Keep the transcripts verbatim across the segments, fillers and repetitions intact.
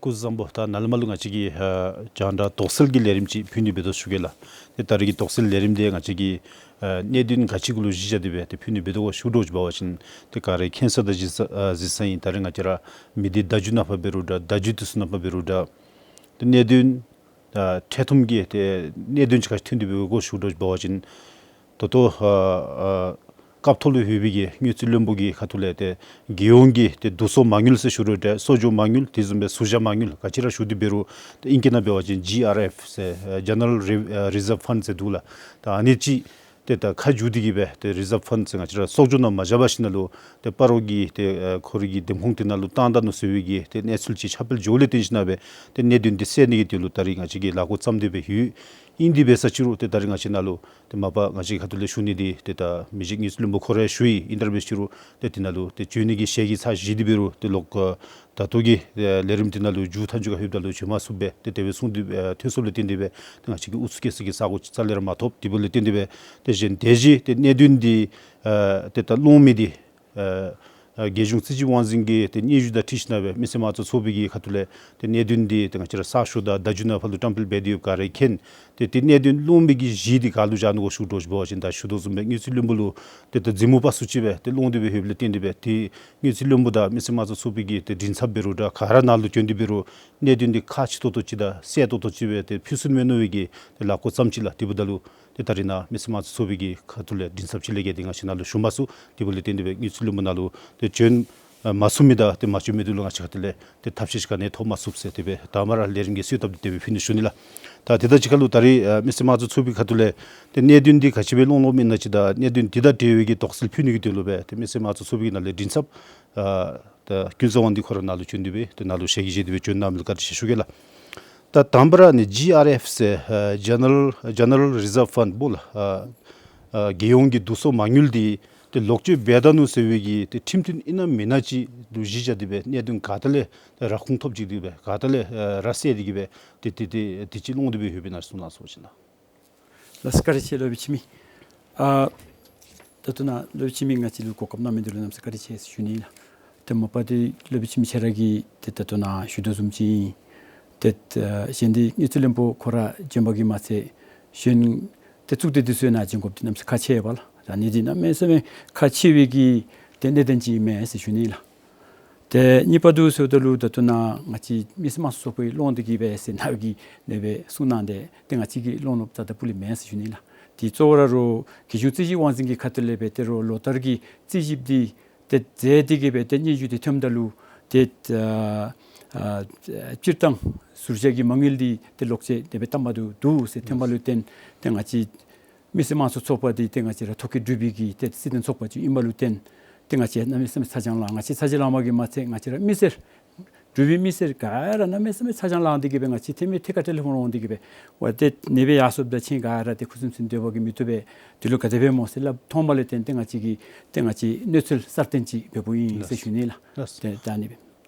སྐུ་གཟུགས་བཟང་པོ། ད་ནཱ་ལས་མར་ལུ་ང་བཅས་ཀྱིས་ཨ་རྒྱང་བསྒྲགས་དོགས་སེལ་གྱི་ལས་རིམ་ཅིག་ཕུལ་ནི་འབད་དོ་ཞུ་གེ་ལགས། ཏེ་ད་རེས་ཀྱི་དོགས་སེལ་ལས་རིམ་འདི་ང་བཅས་ཀྱིས་ཨ་གནད་དོན་ག་ཅི་གུ་ལུ་གཞི་བཞག་སྟེ་སྦེ་ཏེ་ཕུལ་ནི་འབད་དོ་གོ་ཞུ་དོ་ཅིག་འབད་བ་ཅིན་ཏེ་ག་ར་མཁྱེན་ས་དང་གཟིགས་ས་ཨ་གཟིགས་ས་ཨིན། ད་རེས་ང་བཅས་ར་མི་སྡེ་བརྡ་བརྒྱུད་ནང་ཕར་འབད་རུང་འདྲ་བརྡ་བརྒྱུད་དེ་ཚུ་ནང་ཕར་འབད་རུང་འདྲ་ཏེ་གནད་དོན་ཨ་འཕྲལ་ཐུམ་གྱི་ཏེ་གནད་དོན་ཅིག་ག་ཅི་ཐོན་ཏེ་འབད་གོ་ཞུ་དོ་ཅིག་འབད་བ་ཅིན་ད་ལྟོ་ཨ་ཨ་སྐབས་ཐོག་ལུ་ཡོད་པའི་གི་དངུལ་རྩིས་བློན་པོ་གི་ཁ་ཐུག་ལས་ཏེ་རྒྱལ་ཡོངས་ཀྱི་ཏེ་བསྡུ་གསོག་མ་དངུལ་ཟེར་ཞུ་རུང་འདྲ་གསོག་འཇོག་མ་དངུལ་དེ་བཟུམ་སྦེ་ཟུར་བཞག་མ་དངུལ་ག་ཅི་ར་ཞུ་སྟེ་འབད་རུང་ཏེ་ཨིང་སྐད་ནང་འབད་བ་ཅིན་ཇི་ཨར་ཨེཕ་ཟེར་ཨ་General Re- ཨ་Reserve Fund ཟེར་འདུག་ལགས། ད་ཨ་ནི་ཅིག་ཏེ་ད་ཁ་བསྒྱུར་ཏེ་གི་སྦེ་ཏེ་རི་ཛརབ་ཕཱནཌ་ཟེར་ང་བཅས་ར་གསོག་འཇོག་ནང་མ་བཞག་པར་ཞིནམ་ལས་ཏེ་སྤ་རོ་གི་ཏེ་ཨ་ཁོ་རའི་གི་འདེམས་ཁོངས་དེ་ནང་ལུ་བཏང་ད་ནུག་ཟེར་བའི་གི་ཏེ་གནས་ཚུལ་ཅིག་ཁྱབ་སྤེལ་འགྱོཝ་ལས་བརྟེན་ཞིནམ་ལས་ཏེ་གནད་དོན་འདི་སེལ་ནི་གི་དོན་ལུ་ད་རེས་ང་བཅས་ཀྱིས་ལས་འགུལ་བརྩམས་ཏེ་སྦེ་ཡོད། ཨིན་དེ་འབད་ས་ཅིག་རུང་ཏེ་ད་རེས་ང་བཅས་ནཱ་ལུ་ཏེ་མ་པ་ང་བཅས་ཁ་ཐུག་ལས་ཞུ་ནི་འདི་ཏེ་ད་མི་རྗེ་དངུལ་རྩིས་བློན་པོ་ཁོ་ར་ཞུ་ཡི། ཨིན་དེ་འབད་ས་ཅིག་རུང་ཏེ་དེ་ནང་ལུ་ཏེ་བྱོན་ནི་གི་ཞལ་གྱིས་ཚར་བཞེས་ཏེ་འབད་རུང་ཏེ་ལོག་ཨ་ད་ལྟོ་གི་ཨ་ལས་རིམ་དེ་ནང་ལུ་མཇུག་མཐའ་མཇུག་ཁར་ལྷོདཔ་ད་ལུ་བྱོན་མ་ཚུགས་པས། ཏེ་དེ་སྦེ་གསུངས་ཏེ་ཨ་ཐོན་སོངམ་ལས་བརྟེན་ཏེ་སྦེ་ཏེ་ང་བཅས་ཀྱིས་ཨུ་ཚུགས་བཀལ་ས་གི་ས་གོ་རྩ་ལས་ར་མ་ཐོབ། དེ་འབདཝ་ལས་བརྟེན་ཏེ་སྦེ་ཏེ་གཞན་དེ་བཞིན་ཏེ་གནད་དོན་འདི་ཨ་ཏེ་ད་སློང་མི་འདི་ཨ་ཨ་རྒྱལ་གཞུང་རྩིས་ཞིབ་དབང་འཛིན་གྱི་ཏེ་སྙན་ཞུ་དང་འཁྲིལ་ཞིནམ་ལས་མི་སེར་དམངས་གཙོ་ཚོགས་པའི་གི་ཁ་ཐུག་ལས་ཏེ་གནད་དོན་འདི་ཏེ་ང་བཅས་ར་གསར་ཤོག་དང་བརྡ་བརྒྱུད་ནང་ཕར་ལུ་བཀྲམ་སྤེལ་འབད་དེ་ཡོདཔ་ག་ར་མཁྱེན། ཏེ་ཏེ་གནད་དོན་སློང་མི་གི་གཞི་འདི་ག་ལུ་བཞག་ནུག་གོ་ཞུ་དོ་ཅིག་འབད་བ་ཅིན་ད་ཞུ་དོ་བཟུམ་སྦེ་དངུལ་རྩིས་བློན་པོ་ལུ་ཏེ་ད་འཛིན་མོ་པ་ཚུ་ཅིག་སྦེ་ཏེ་སློང་སྟེ་སྦེ་ཡོདཔ་ལས་བརྟེན་ཏེ་སྦེ་ཏེ་དངུལ་རྩིས་བློན་པོ་དང་མི་སེར་དམངས་གཙོ་ཚོགས་པའི་གི་ཏེ་མགྲིན་ཚབ་འབད་རུང་འདྲ་ག་ར་ནཱ་ལུ་བྱོན་ཏེ་འབད་རུང་གནད་དོན་འདི་ཁག་ཆེ་ཏོག་ཏོ་ཅིག་དང་གསལ་ཏོག་ཏོ་ཅིག་སྦེ་ཏེ་ཕུལ་ཚུགས་མས་མནོ་བའི་གི་ཏེ་ལས་འགུལ་བརྩམས་ཅི་ལགས། དེ་འབདཝ་ད་ལུ་ཏེ་ད་རེས་ནཱ་མི་སེར་དམངས་གཙོ་ཚོགས་པའི་གི་ཁ་ཐུག་ལས་མགྲིན་ཚབ་ཅིག་ལས་བརྒལ་ཏེ་ང་བཅས་ནཱ་ལུ་ཞུ་མ་ཚུགས། དེ་འབདཝ་ལས་བརྟེན་ཏེ་སྦེ་དངུལ་རྩིས་བློན་པོ་ནཱ་ལུ་ཏེ་བྱོན་ཨ་མ་ཚུགས་མི་དང་ཏེ་མ་བྱོན་མི་འདི་ལུ་ང་བཅས་ཁ་ཐུག་ལས་ཏེ་ཐབས་ཤེས་ཅིག་ག་ནི་ཐོབ་མ་ཚུགས་ཟེར་དེ་སྦེ་དང་པ་ར་ལས་རིམ་གྱི་གསོལཝ་བཏབ་སྟེ་དེ་སྦེ་ཕུལ་ནི་ཞུ་ནི་ལགས། ད་དེ་དང་གཅིག་ཁར་ལུ་ད་རེས་ཨ་མི་སེར་དམངས་གཙོ་ཚོགས་པའི་ཁ་ཐུག་ལས་ཏེ་གནད་དོན་འདི་ག་ཅི་སྦེ་སློང་སློངམ་ཨིན་ན་ཅིག་དང་གནད་དོན་འདི་དང་འབྲེལ་བའི་གི་དོགས་སེལ་ཕུལ་ནི་གི་དོན་ལུ་སྦེ་ཏེ་མི་སེར་དམངས་གཙོ་ཚོགས་པའི་གི་ནང་ལས་མགྲིན་ཚབ་ཨ་ད་ཀུན་བཟང་དབང་འདུས་ཁོ་ར་ནཱ་ལུ་བྱོན་ཏེ་སྦེ་ཏེ་ནཱ་ལུ་ཞལ་གྱིས་བཞེས་ཏེ་སྦེ་བྱོན་གནང་མི་ལུ་བཀའ་དྲིན་ཆེ་ཞུ་གེ་ལགས། ད་དང་པ་ར་ནི་ཇི་ཨར་ཨེཕ་ཟེར་ཨ་General General Reserve Fund སྨོ་ལགས། ཨ་ཨ་རྒྱལ་ཡོངས་ཀྱི་བསྡུ་གསོག་མ་དངུལ་འདི་ཏེ་ལོག་སྤྱོད་འབད་ད་ནུག་ཟེར་བའི་གི་ཏེ་ཁྲིམས་མཐུན་ཨིན་ན་མེན་ན་ཅིག་ལུ་གཞི་བཞག་སྟེ་སྦེ་གནད་དོན་ག་ཏེ་ལས་ར་ཁུངས་ཐོབ་ཅི་སྟེ་སྦེ་ག་ཏེ་ལས་ཨ་ར་སེལ་ཏེ་གི་སྦེ་ཏེ་ཏེ་ཏེ་དེ་ཅིག་སློང་སྟེ་སྦེ་ཡོདཔ་ཨིན་ན་གསུང་གནང་ཟེར་ཞུ་ནི་ལགས། ལགས་སོ། བཀའ་དྲིན་ཆེ་སློབ་དཔོན་འཆི་མེད། ཨ་ད་ལྟོ་ནཱ་སློབ་དཔོན་འཆི་མེད་ང་བཅས་ལུ་གོ་སྐབས་གནང་མི་འདི་ལུ་གནམ་མེད་ས་མེད་བཀའ་དྲིན་ཆེ་ཟེར་ཞུ་ནི་ལགས། ཏེ་མ་པ་འདི་སློབ་དཔོན་འཆི་མེད་ཁྱེད་ར་གིས་ཏེ་ད་ལྟོ་ནཱ་ཞུ་དོ་བཟུམ་ཅིག་ཨིན། ཏེ་ཨ་གཞན་འདི་དངུལ་རྩིས་བློན་པོ་ཁོ་ར་བྱོན་པ་གིས་མ་ཚད་གཞན་ཏེ་གཙུག་སྡེ་འདི་ཚུ་ནཱ་བྱོན་དགོཔ་འདི་གནམ་མེད་ས་མེད་ཁག་ཆེ་བས་ལགས། ད་ཨ་ནི་འདི་གནམ་མེད་ས་མེད་ཁག་ཆེ་བའི་གི་ཏེ་གནད་དོན་ཅིག་ཨིན་མས་ཟེར་ཞུ་ནི་ལགས། ཏེ་གཉིས་པ་འདི་ཟེརཝ་ད་ལུ་ད་ལྟོ་ནཱ་ང་བཅས་མི་སེར་དམངས་གཙོ་ཚོགས་པའི་སློང་སྟེ་གི་སྦེ་ཟེར་ནཱ་གིས་དེ་སྦེ་གསུངས་གནང་སྟེ་ཏེ་ང་བཅས་ཀྱིས་སློང་ནུག་ཟེར་ད་སྤུ་ལས་མེན་ཟེར་ཞུ་ནི་ལགས། ཏེ་གཙོ་བོ་ར་རོགས་རྒྱལ་གཞུང་རྩིས་ཞིབ་དབང་འཛིན་གྱི་ཁ་ཐུག་ལས་སྦེ་ཏེ་རོགས་ལོ་ལྟར་གྱི་རྩིས་ཞིབ་འདི་ཏེ་མཛད་དེ་གི་སྦེ་ཏེ་སྙན་ཞུ་འདི་ཐོནམ་ད་ལུ་ཏེ་ཨ་ཨ་སྤྱིར་བཏང་ཟུར་བཞག་གི་མ་དངུལ་འདི་ཏེ་ལོག་སྤྱོད་དེ་སྦེ་བཏང་མ་བཏུབ་འདུག་ཟེར་ཐོན་པ་ལུ་བརྟེན་ཏེ་ང་བཅས་མི་སེར་དམངས་གཙོ་ཚོགས་པ་འདི་ཏེ་ང་བཅས་ར་ཐོ་བཀོད་གྲུབ་པའི་གི་ཏེ་སྲིད་དོན་ཚོགས་པ་ཅིག་ཨིན་པ་ལུ་བརྟེན་ཏེ་ང་བཅས་གནམ་མེད་ས་མེད་ཚ་གྱང་ལང་། ང་བཅས་ཚ་གྱང་ལངམ་གིས་མ་ཚད་ང་བཅས་ར་མི་སེར་འབྲུག་པའི་མི་སེར་ག་ར་གནམ་མེད་ས་མེད་ཚ་གྱང་ལང་སྟེ་གི་སྦེ་ང་བཅས་ཐེངས་མེད་ཐེངས་ཁ་ཊེ་ལི་ཕོན་འོང་སྟེ་གི་སྦེ་ཝ་ཏེ་ཨ་ནི་སྦེ་ཡར་སོངམ་ད་ཅིག་ག་ར་ཏེ་ཁུ་སིམ་སིམ་སྡོད་པ་གིས་མི་བཏུབ་པས། འདི་ལུ་ག་དེ་སྦེ་སྨོ་ཟེར་སླབ་ཐོནམ་ལས་བརྟེན་ཏེ་ང་བཅས་ཀྱིས་ཏེ་ང་བཅས་གནས་ཚུལ་གསར་བཏོན་ཅིག་འབདཝ་ཨིན་ཟེར་ཞུ་ནི་ལགས། ལགས། ཏེ་ད་ཨ་ནི་སྦེ།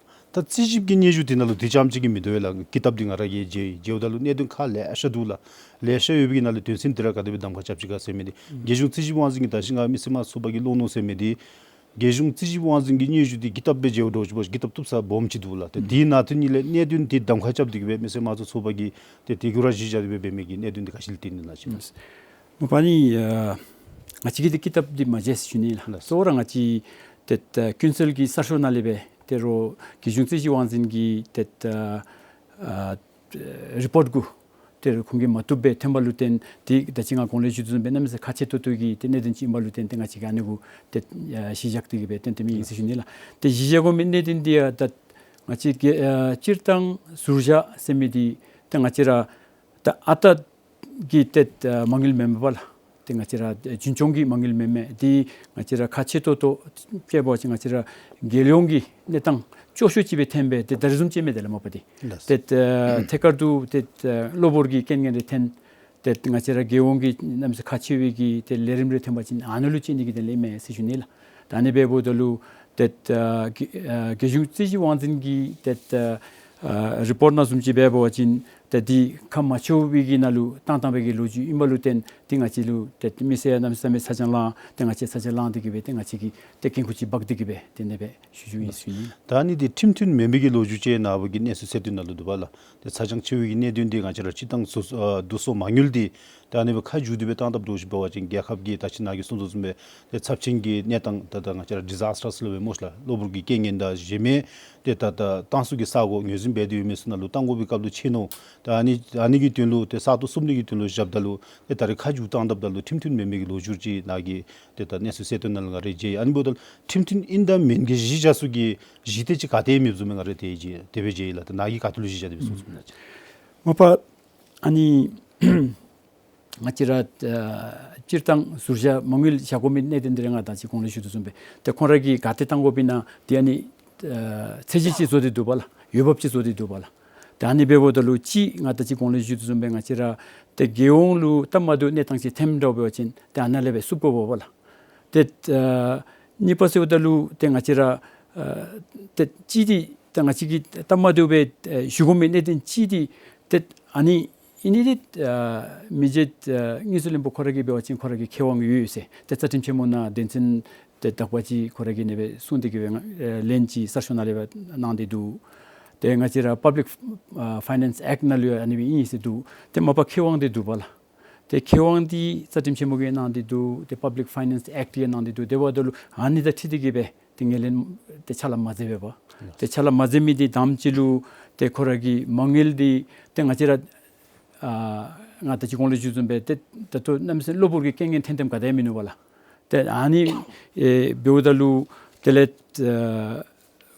ད་རྩིས་ཞིབ་ཀྱི་སྙན་ཞུ་འདི་ནང་ལུ་འདི་རྐྱངམ་ཅིག་གིས་མིན་འདུག་པས་ལགས། ཀི་དེབ་འདི་ང་ར་གིས་མཇལ་ཡི། མཇལཝ་ད་ལུ་གནད་དོན་ཁག་ལེ་ཤ་འདུག་ལགས། ལེ་ཤ་ཡོད་པའི་གི་ནང་ལས་དོན་ཚན་འདི་ར་ག་དེ་སྦེ་གདམ་ཁ་རྐྱབ་ཅི་ག་ཟེར་མི་འདི་རྒྱལ་གཞུང་རྩིས་ཞིབ་དབང་འཛིན་གྱིས་ད་ཅི་ང་མི་སེར་དམངས་གཙོ་ཚོགས་པ་གིས་སློང་ནུག་ཟེར་མི་འདི་རྒྱལ་གཞུང་རྩིས་ཞིབ་དབང་འཛིན་གྱི་སྙན་ཞུ་འདི་ཀི་དེབ་སྦེ་མཇལཝ་འདྲཝ་ཅིག་འབད་ཀི་དེབ་བཏུབ་ས་སྦོམ་ཅིག་འདུག་ལགས། ཏེ་འདི་ནང་དོན་གཉིས་ལས་གནད་དོན་འདི་གདམ་ཁ་རྐྱབ་སྟེ་གི་སྦེ་མི་སེར་དམངས་གཙོ་ཚོགས་པ་གིས་ཏེ་དེ་གུ་ར་གཞི་བཞག་སྟེ་སྦེ་འབད་མི་གི་གནད་དོན་འདི་ག་ཅི་ལུ་བརྟེན་ནུག་ན་ཅིག། མ་པ་ནི་ཨ་ང་བཅས་ཀྱིས་འདི་ཀི་དེབ་འདི་མ་མཇལ་ཟེར་ཞུ་ནི་ལགས། ལགས། གཙོ་བོ་ར་ང་བཅས་ཏེ་ཨ་ཀུན་གསལ་གྱི་གསར་ཤོག་ནང་ལས་སྦེ་ཏེ་རོགས་རྒྱལ་གཞུང་རྩིས་ཞིབ་དབང་འཛིན་གྱི་ཏེ་ཨ་ཨ་རི་པོརཊ་གུ་ཏེ་རོགས་ཁོང་གིས་མ་བཏུབ་སྦེ་ཐོན་པ་ལུ་བརྟེན་ཏེ་ད་ཅི་ང་གོང་ལས་ཞུ་དོ་བཟུམ་སྦེ་གནམ་མེད་ས་མེད་ཁག་ཆེ་ཏོག་ཏོ་གི་ཏེ་གནད་དོན་ཅིག་ཨིན་པ་ལུ་བརྟེན་ཏེ་ང་བཅས་ཀྱིས་ཨ་ནི་གུ་ཏེ་ཨ་གཞི་བཞག་སྟེ་གི་སྦེ་ཏེ་འཐོན་མི་ཨིན་ཟེར་ཞུ་ནི་ལགས། ཏེ་གཞི་བཞག་དགོ་མི་གནད་དོན་འདི་ཡང་ད་ང་བཅས་ཀྱི་ཨ་སྤྱིར་བཏང་ཟུར་བཞག་ཟེར་མི་འདི་ད་ང་བཅས་ར་ད་ཨ་རྟག་གི་ཏེ་ཨ་མ་དངུལ་མེན་པས་ལགས། ཏེ་ང་བཅས་ར་ཨ་རྒྱུན་སྐྱོང་གི་མ་དངུལ་མེན་མས། འདི་ང་བཅས་ར་ཁག་ཆེ་ཏོག་ཏོ་དཔེ་འབད་བ་ཅིན་ང་བཅས་ར་རྒྱལ་ཡོངས་ཀྱི་གནས་སྟངས་སྐྱོ་ཤོས་ཅིག་སྦེ་ཐོན་པས། ཏེ་ད་རིས་བཟུམ་ཅིག་མས། དེ་ལས་མ་པ་འདི་ལགས། ཏེ་ཨ་ཐད་ཀར་དུ་ཏེ་ཨ་གློ་བུར་གྱི་རྐྱེན་ངན་རེ་ཐོན་ཏེ་ང་བཅས་ར་རྒྱལ་ཡོངས་ཀྱི་གནམ་མེད་ས་མེད་ཁག་ཆེ་བའི་གི་ཏེ་ལས་རིམ་རེ་ཐོན་པ་ཅིན་ཨ་ནཱ་ལུ་བརྟེན་ཏེ་གི་ཏེ་ལས་མས་ཟེར་ཞུ་ནི་ལགས། ད་ཨ་ནི་འབདཝ་ད་ལུ་ཏེ་ཨ་རྒྱལ་ཨ་རྒྱལ་གཞུང་རྩིས་ཞིབ་དབང་འཛིན་གྱི་ཏེ་ཨ་ཨ་རི་པོརཊ་ནང་བཟུམ་ཅིག་སྦེ་འབད་བ་ཅིན་ ཏེ་འདི་ཁ་མ་ཆོད་པའི་གི་ནང་ལུ་བཏང་བཏང་བའི་གི་ལོ་རྒྱུས་ཨིན་པ་ལུ་བརྟེན་ཏེ་ང་བཅས་ལུ་ཏེ་མི་སེར་ཡང་གནམ་མེད་ས་མེད་ཚ་གྱང་ལང་། ཏེ་ང་བཅས་ཚ་གྱང་ལང་སྟེ་གི་སྦེ་ཏེ་ང་བཅས་ཀྱིས་ཏེ་འགན་ཁུར་ཅིག་འབག་སྟེ་གི་སྦེ་ཏེ་ཨ་ནི་སྦེ་ཞུ་ཞུཝ་ཨིན་ཟེར་ཞུ་ནི། ད་ཨ་ནི་འདི་ཁྲིམས་མཐུན་མེན་པའི་གི་ལོ་རྒྱུས་ཅིག་ནཱ་བུ་གི་གནས་ཚུལ་གསལ་སྟོན་ནང་ལུ་འདུག་པ་ལགས། ཏེ་ཚ་གྱང་ཆེ་བའི་གི་གནད་དོན་འདི་ང་བཅས་ར་སྤྱིར་བཏང་བཟོ་ཨ་བསྡུ་གསོག་མ་དངུལ་འདི་ད་ཨ་ནི་སྦེ་ཁ་མཇུག་བསྡུ་སྦེ་བཏང་བཏངམ་འདྲཝ་ཅིག་འབད་བ་ཅིན་རྒྱལ་ཁབ་ཀྱི་ད་ཅི་ནཱ་གིས་གསུངས་དོ་བཟུམ་སྦེ་ཏེ་ཚབས་ཆེན་གྱི་གནས་སྟངས་ད་ད་ང་བཅས་ར་ཌི་ཛཱས་ཊར་ཟེར་སླབ་པས་སྨོ་ཤ་ལགས། གློ་བུར་གྱི་རྐྱེན་ངན་དང་གཞན་མི་ཏེ་ད་ད་བཏང་ས་གི་ས་གོ་ངོས་འཛིན་འབད་དེ་ཡོད་མི་ཚུ་ནང་ལུ་བཏང་དགོ་པའི་སྐབས་ལུ་ཆེ་མནོ། ད་ཨ་ནི་ཨ་ནི་གི་དོན་ལུ་ཏེ་ས་སྟོང་བསུབ་ནི་གི་དོན་ལུ་བཞགཔ་ད་ལུ་ཏེ་ད་རེས་ཁ་མཇུག་བཏང་བཏངམ་ད་ལུ་ཁྲིམས་མཐུན་མེན་མི་གི་ལོ་རྒྱུས་ཅིག་ནཱ་གི་ཏེ་ད་གནས་ཚུལ་གསལ་སྟོན་ནང་ལུ་ང་ར་མཇལ་ཡི། ཨ་ནི་འབདཝ་ད་ཁྲིམས་མཐུན་ཨིན་དང་མེན་གྱི་གཞི་བཞག་ས་གི་གཞི་དེ་ཅིག་ག་ཏེ་མེདཔ་བཟུམ་སྦེ་ང་ར་དེ་ཅིག་དེ་སྦེ་མཇལ་ཡི་ལགས། ད་ནཱ་གིས་ག་ཏེ་ལུ་གཞི་བཞག་སྟེ་སྦེ་གསུངས་གསུངམ་ན་ཅིག། མ་པ་ཨ་ནི་ང་བཅས་ར་ཨ་སྤྱིར་བཏང་ཟུར་བཞག་མ་དངུལ་བཞག་དགོ་མི་གནད་དོན་འདི་ར་ང་ད་ཅི་གོང་ལས་ཞུ་དོ་བཟུམ་སྦེ་ཏེ་ཁོང་ར་གིས་ག་ཏེ་བཏང་དགོཔ་ཨིན་ན་འདི་ཨ་ནི་ཨ་ཚད་གཞི་ཅིག་བཟོ་སྟེ་འདུག་པ་ལགས། འོས་འབབ་ཅིག་བཟོ་སྟེ་འདུག་པ་ལགས། ཏེ་ཨ་ནི་འབདཝ་ད་ལུ་ཅིག་ང་ད་ཅི་གོང་ལས་ཞུ་དོ་བཟུམ་སྦེ་ང་བཅས་ར་ཏེ་རྒྱལ་ཡོངས་ལུ་སྟབས་མ་བདེཝ་གནས་སྟངས་ཅིག་ཐོནམ་འདྲཝ་འབད་བ་ཅིན་ཏེ་ཨ་ནཱ་ལས་སྦེ་བསུབ་དགོཔ་འབདཝ་ལགས། ཏེ་ཨ་གཉིས་པ་ཟེརཝ་ད་ལུ་ཏེ་ང་བཅས་ར་ཨ་ཏེ་གཅིག་འདི་ཏེ་ང་བཅས་ཀྱིས་སྟབས་མ་བདེཝ་སྦེ་ཨ་ཞུ་དགོ་མི་གནད་དོན་གཅིག་འདི་ཏེ་ཨ་ནི་ཨིན་ནི་འདི་ཨ་མི་རྗེ་ཨ་དངུལ་རྩིས་བློན་པོ་ཁོ་ར་གིས་འབད་བ་ཅིན་ཁོ་ར་གི་ཁེ་དབང་ཡོད་ཟེར་ཏེ་རྩ་ཁྲིམས་ཆེན་མོ་ནང་དོན་ཚན་ཏེ་དག་པ་ཅིག་ཁོ་ར་གིས་ཨ་ནི་སྦེ་གསུངས་ཏེ་གི་སྦེ་ཨ་ལན་ཅིག་གསར་ཤོག་ནང་ལས་སྦེ་གནང་སྟེ་འདུག། ཏེ་ང་བཅས་ར་Public ཨ་Finance Act ནང་ལུ་ཡང་ཨ་ནི་སྦེ་ཨིན་ཟེར་འདུག། ཏེ་མ་པ་ཁེ་དབང་འདི་འདུག་པ་ལགས། ཏེ་ཁེ་དབང་འདི་རྩ་ཁྲིམས་ཆེན་མོ་གིས་གནང་སྟེ་འདུག། ཏེ་Public Finance Act གིས་གནང་སྟེ་འདུག། དེ་འབདཝ་ད་ལུ་ཨ་ནི་དང་འཁྲིལ་ཏེ་གི་སྦེ་ཏེ་ངོས་ལེན་ཏེ་ཕྱག་ལཱ་མ་མཛད་པས་པ། ཏེ་ཕྱག་ལཱ་མ་མཛད་མི་འདི་དང་པ་ཅིག་ལུ་ཏེ་ཁོ་ར་གི་མ་དངུལ་འདི་ཏེ་ང་བཅས་ར་ཨ་ང་ད་ཅི་གོང་ལས་ཞུ་བཟུམ་སྦེ་ཏེ་ད་ལྟོ་གནམ་མེད་ས་མེད་གློ་བུར་གྱི་རྐྱེན་ངན་ཐོན་ཐོནམ་ག་ཏེ་མིན་ནུག་པ་ལགས། ཏེ་ཨ་ནི་ཨེ་འབདཝ་ད་ལུ་དེ་ལས་ཨ་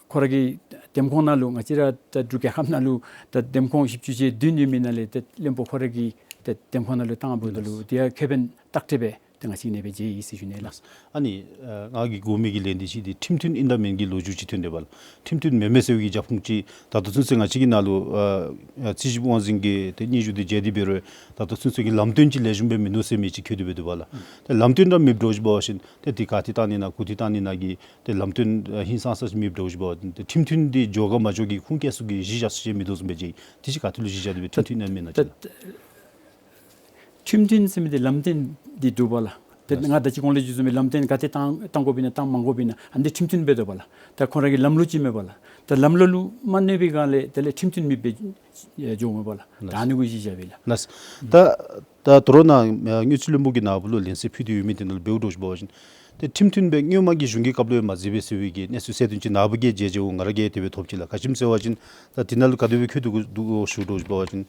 ཁོ་ར་གི་འདེམས་ཁོངས་ནང་ལུ་ང་བཅས་ར་ད་འབྲུག་རྒྱལ་ཁབ་ནང་ལུ་ད་འདེམས་ཁོངས་བཞི་བཅུ་ཞེ་བདུན་ཡོད་མི་ནང་ལས་ཏེ་བློན་པོ་ཁོ་ར་གི་ཏེ་འདེམས་ཁོངས་ནང་ལུ་བཏངམ་འབདཝ་ད་ལུ་དེ་ཡང་ཁེ་ཕན་ཏག་ཏྲིག་སྦེ་ཏེ་ང་བཅས་ཨ་ནི་སྦེ་མཇལ་ཡི་ཟེར་ཞུ་ནི་ལགས། ཨ་ནི་ཨ་ང་གིས་དགོ་མི་གི་ལན་འདི་ཅིག་འདི་ཁྲིམས་མཐུན་ཨིན་དང་མེན་གྱི་ལོ་རྒྱུས་ཅིག་ཐོན་ཏེ་འབད་ལགས། ཁྲིམས་མཐུན་མེན་མས་ཟེར་བའི་གི་རྒྱབ་ཁུངས་ཅིག་ད་ལྟོ་ཚུན་ཚོད་ང་བཅས་ཀྱི་ནང་ལུ་ཨ་ཨ་རྩིས་ཞིབ་དབང་འཛིན་གྱི་ཏེ་སྙན་ཞུ་འདི་མཇལ་ཏེ་འབད་རུང་ད་ལྟོ་ཚུན་ཚོད་ཀྱི་ལམ་སྟོན་ཅིག་ལེགས་ཤོམ་སྦེ་མིན་འདུག་ཟེར་མི་ཅིག་འཁོད་དེ་སྦེ་འདུག་པ་ལགས། ཏེ་ལམ་སྟོན་ར་མེདཔ་འདྲཝ་ཅིག་འབད་བ་ཅིན་ཏེ་འདི་ག་ཏེ་བཏང་ནི་ན་གུ་ཏེ་བཏང་ནི་ན་གི་ཏེ་ལམ་སྟོན་ཨ་ཧིང་སངས་ས་ཅིག་མེདཔ་འདྲཝ་ཅིག་འབད་བ་ཅིན་ཏེ་ཁྲིམས་མཐུན་འདི་འགྱོ་ག་མ་འགྱོ་གི་ཁུངས་བཀལ་ས་གི་གཞི་བཞག་ས་ཅིག་མིན་འདུག་ཟེར་མི་ཅིག་འདི་ཅིག་ག་ཏེ་ལུ་གཞི་བཞག་སྟེ་སྦེ་ཁྲིམས་མཐུན་ཨིན་ན་མེན་ན་ཅིག་ལགས། ཁྲིམས་མཐུན་ཟེར་མི་འདི་ལམ་སྟོན་འདི་འདུག་པ་ལགས། ཏེ་ལགས། ང་ད་ཅི་གོང་ལས་ཞུ་བཟུམ་སྦེ་ལམ་སྟོན་ག་ཏེ་བཏང་བཏང་དགོཔ་ཨིན་ན་བཏང་མ་དགོཔ་ཨིན་ན་ཨ་ནི་འདི་ཁྲིམས་མཐུན་འབད་དོ་པ་ལགས། ད་ཁོང་ར་གི་ལམ་ལུགས་ཅིག་མས་པ་ལགས། ད་ལམ་ལུགས་ལུ་མ་གནས་པའི་སྒང་ལས་དེ་ལས་ཁྲིམས་མཐུན་མེདཔ་སྦེ་ཨེ་འགྱོཝ་མས་པ་ལགས། ད་ཨ་ནི་གུ་གཞི་བཞག་པས་ལགས། ལགས། ད་ད་དོ་རུང་ནཱ་ཨ་དངུལ་རྩིས་བློན་པོ་གིས་ནཱ་བུ་ལུ་ལན་གསལ་ཕུལ་ཏེ་ཡོད་མི་འདི་ནང་ལུ་འབདཝ་འདྲཝ་ཅིག་འབད་བ་ཅིན་ཏེ་ཁྲིམས་མཐུན་སྦེ་སྔོན་མ་གི་གཞུང་གི་སྐབས་ལུ་ཡང་མ་མཛད་པས་ཟེར་བའི་གི་གནས་ཚུལ་གསལ་སྟོན་ཅིག་ནཱ་བུ་གིས་མཇལ་མཇལཝ་ང་ར་གིས་དེ་སྦེ་ཐོབ་ཅི་ལགས། ག་ཅི་སྨོ་ཟེར་བ་ཅིན་ད་འདི་ནང་ལུ་ག་དེ་སྦེ་འཁོད་འདུག་འདུག་ཞུཝ་འདྲཝ་ཅིག་འབད་བ་ཅིན་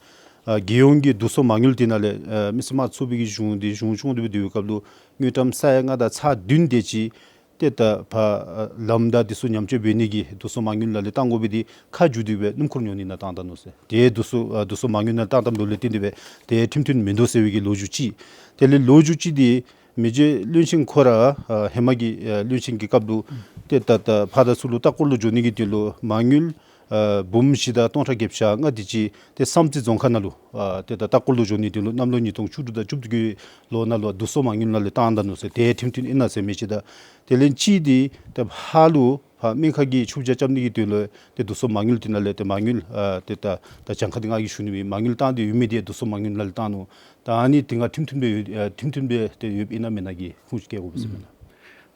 ཨ་རྒྱལ་ཡོངས་ཀྱི་བསྡུ་གསོག་མ་དངུལ་འདི་ནང་ལས་ཨ་མི་སེར་དམངས་གཙོ་བོ་གི་གཞུང་འདི་གཞུང་སྐྱོང་འདི་སྦེ་སྡོད་པའི་སྐབས་ལུ་དངུལ་ཀྲམ་ས་ཡ་ལྔ་དང་ཚག་བདུན་དེ་ཅིག་ཏེ་ད་ཕར་ཨ་ལམ་དང་འདི་ཚུ་ཉམས་བཅོས་འབད་ནི་གི་བསྡུ་གསོག་མ་དངུལ་ནང་ལས་བཏང་དགོ་པའི་འདི་ཁ་མཇུག་བསྡུ་སྦེ་སྣུམ་འཁོར་ཉོ་ནི་ནང་བཏང་ད་ནུག་ཟེར། ཏེ་བསྡུ་གསོག་ཨ་བསྡུ་གསོག་མ་དངུལ་ནང་བཏང་བཏངམ་ལུ་ལས་བརྟེན་ཏེ་སྦེ་ཏེ་ཁྲིམས་མཐུན་མིན་འདུག་ཟེར་བའི་གི་ལོ་རྒྱུས་ཅིག། དེ་ལས་ལོ་རྒྱུས་ཅིག་འདི་མི་རྗེ་བློན་ཆེན་ཁོ་ར་ཨ་ཧེ་མ་གི་ཨ་བློན་ཆེན་གྱི་སྐབས་ལུ་ཏེ་ད་ད་ཕར་དང་ཚུར་ལུ་ལྟ་སྐོར་ལུ་འགྱོ་ནི་གི་དོན་ལུ་མ་དངུལ་ཨ་འབུམ་བཞི་དང་སྟོང་ཕྲག་བརྒྱད་ཅུ་གྱ་ལྔ་དེ་ཅིག་ཏེ་བསམ་རྩེ་རྫོང་ཁག་ནང་ལུ་ཨ་ཏེ་ད་ལྟ་སྐོར་ལུ་འགྱོ་ནི་དོན་ལུ་གནམ་ལོ་ཉིས་སྟོང་བཅུ་དྲུག་དང་བཅུ་བདུན་གྱི་ལོ་ནང་ལུ་བསྡུ་གསོག་མ་དངུལ་ནང་ལས་བཏང་ད་ནུག་ཟེར། དེ་ཁྲིམས་མཐུན་ཨིན་ན་ཟེར་མི་ཅིག་དང་དེ་ལས་གཅིག་འདི་ད་ཧཱ་ལུ་ཕར་སྨན་ཁང་གི་ཆུ་བྱ་རྐྱབ་ནི་གི་དོན་ལུ་ཏེ་བསྡུ་གསོག་མ་དངུལ་དེ་ནང་ལས་ཏེ་མ་དངུལ་ཨ་ཏེ་ད་ད་གྱངས་ཁ་འདི་ང་གིས་ཞུ་ནི་མེད། མ་དངུལ་བཏང་སྟེ་ཡོད་མི་འདི་བསྡུ་གསོག་མ་དངུལ་ནང་ལས་བཏང་ནུག། ད་ཨ་ནི་འདི་ང་ཁྲིམས་མཐུན་སྦེ་ཡོད་ཨ་ཁྲིམས་མཐུན་སྦེ་ཏེ་ཡོདཔ་ཨིན་ན་མེན་ན་གི་ཁུངས་ཅིག་བཀལ་དགོ་པས་ཟེར་མེན་ན།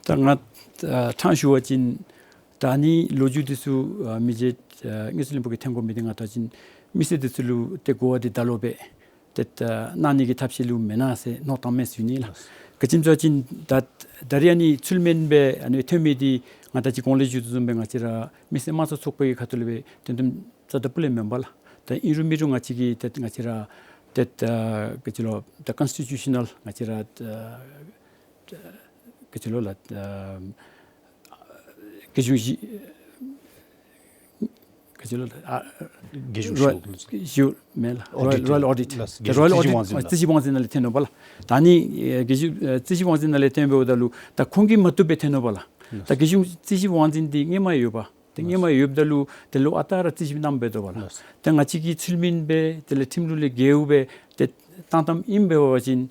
ད་ང་ཨ་ཕྲང་ཞུ་བ་ཅིན་ད་ཨ་ནི་ལོ་རྒྱུས་འདི་ཚུ་ཨ་མི་རྗེ་ཨ་དངུལ་རྩིས་བློན་པོ་གིས་ཐོན་དགོ་མི་འདི་ང་ལྟ་བ་ཅིན་མི་སེར་འདི་ཚུ་ལུ་ཏེ་གོ་བ་འདི་ད་ལོག་སྦེ་ཏེ་ཨ་གནང་ནི་གི་ཐབས་ཤེས་ལུ་མེན་ན་ཟེར་མནོ་བཏངམ་མས་ཟེར་ཞུ་ནི་ལགས། ག་ཅི་སྨོ་ཟེར་བ་ཅིན་ད་ད་རེས་ཨ་ནི་ཚུལ་མིན་སྦེ་ཨ་ནི་ཐོན་མི་འདི་ང་ད་ཅི་གོང་ལས་ཞུ་དོ་བཟུམ་སྦེ་ང་བཅས་ར་མི་སེར་དམངས་གཙོ་ཚོགས་པའི་ཁ་ཐུག་ལས་སྦེ་དོན་དམ་རྩ་དང་སྤུ་ལས་མེན་པ་ལགས། ད་ཨིན་རུང་མེན་རུང་ང་བཅས་ཀྱིས་ཏེ་ང་བཅས་ར་ཏེ་ཨ་ག་ཅི་ལོ་ད་ཀོན་སི་ཊི་ཊུ་ཤ་ནལ་ང་བཅས་ར་ཨ་ག་ཅི་ལོ་ལགས་ཨ་རྒྱལ་གཞུང་ཞི་ག་ཅི་ལོ་ལགས་ཨ་རྒྱལ་གཞུང་རོ་ཞི་གཞུང་མེན་ལགས། རོ་ཡལ་ཨོ་ཌིཊ་རོ་ཡལ་ཨོ་ཌིཊ་ལགས། ད་རོ་ཡལ་ཨོ་ཌིཊ་རྒྱལ་གཞུང་རྩིས་ཞིབ་དབང་འཛིན་ནང་ལས་ཐོན་ནུག་པ་ལགས། ད་ཨ་ནི་ཨ་རྒྱལ་གཞུང་ཨ་རྩིས་ཞིབ་དབང་འཛིན་ནང་ལས་ཐོན་འབདཝ་ད་ལུ་ད་ཁོང་གིས་མ་བཏུབ་སྦེ་ཐོན་ནུག་པ་ལགས། ད་རྒྱལ་གཞུང་རྩིས་ཞིབ་དབང་འཛིན་འདི་སྔོན་མ་ཡོད་པ། ཏེ་སྔོན་མ་ཡོདཔ་ད་ལུ་དེ་ལུ་ཨ་རྟག་ར་རྩིས་ཞིབ་གནངམ་འབད་དོ་པ་ལགས། ཏེ་ང་བཅས་ཀྱིས་ཚུལ་མིན་སྦེ་དེ་ལས་ཁྲིམས་ལུགས་ལས་འགལཝ་སྦེ་ཏེ་བཏང་བཏངམ་ཨིན་པ་འབད་བ་ཅིན་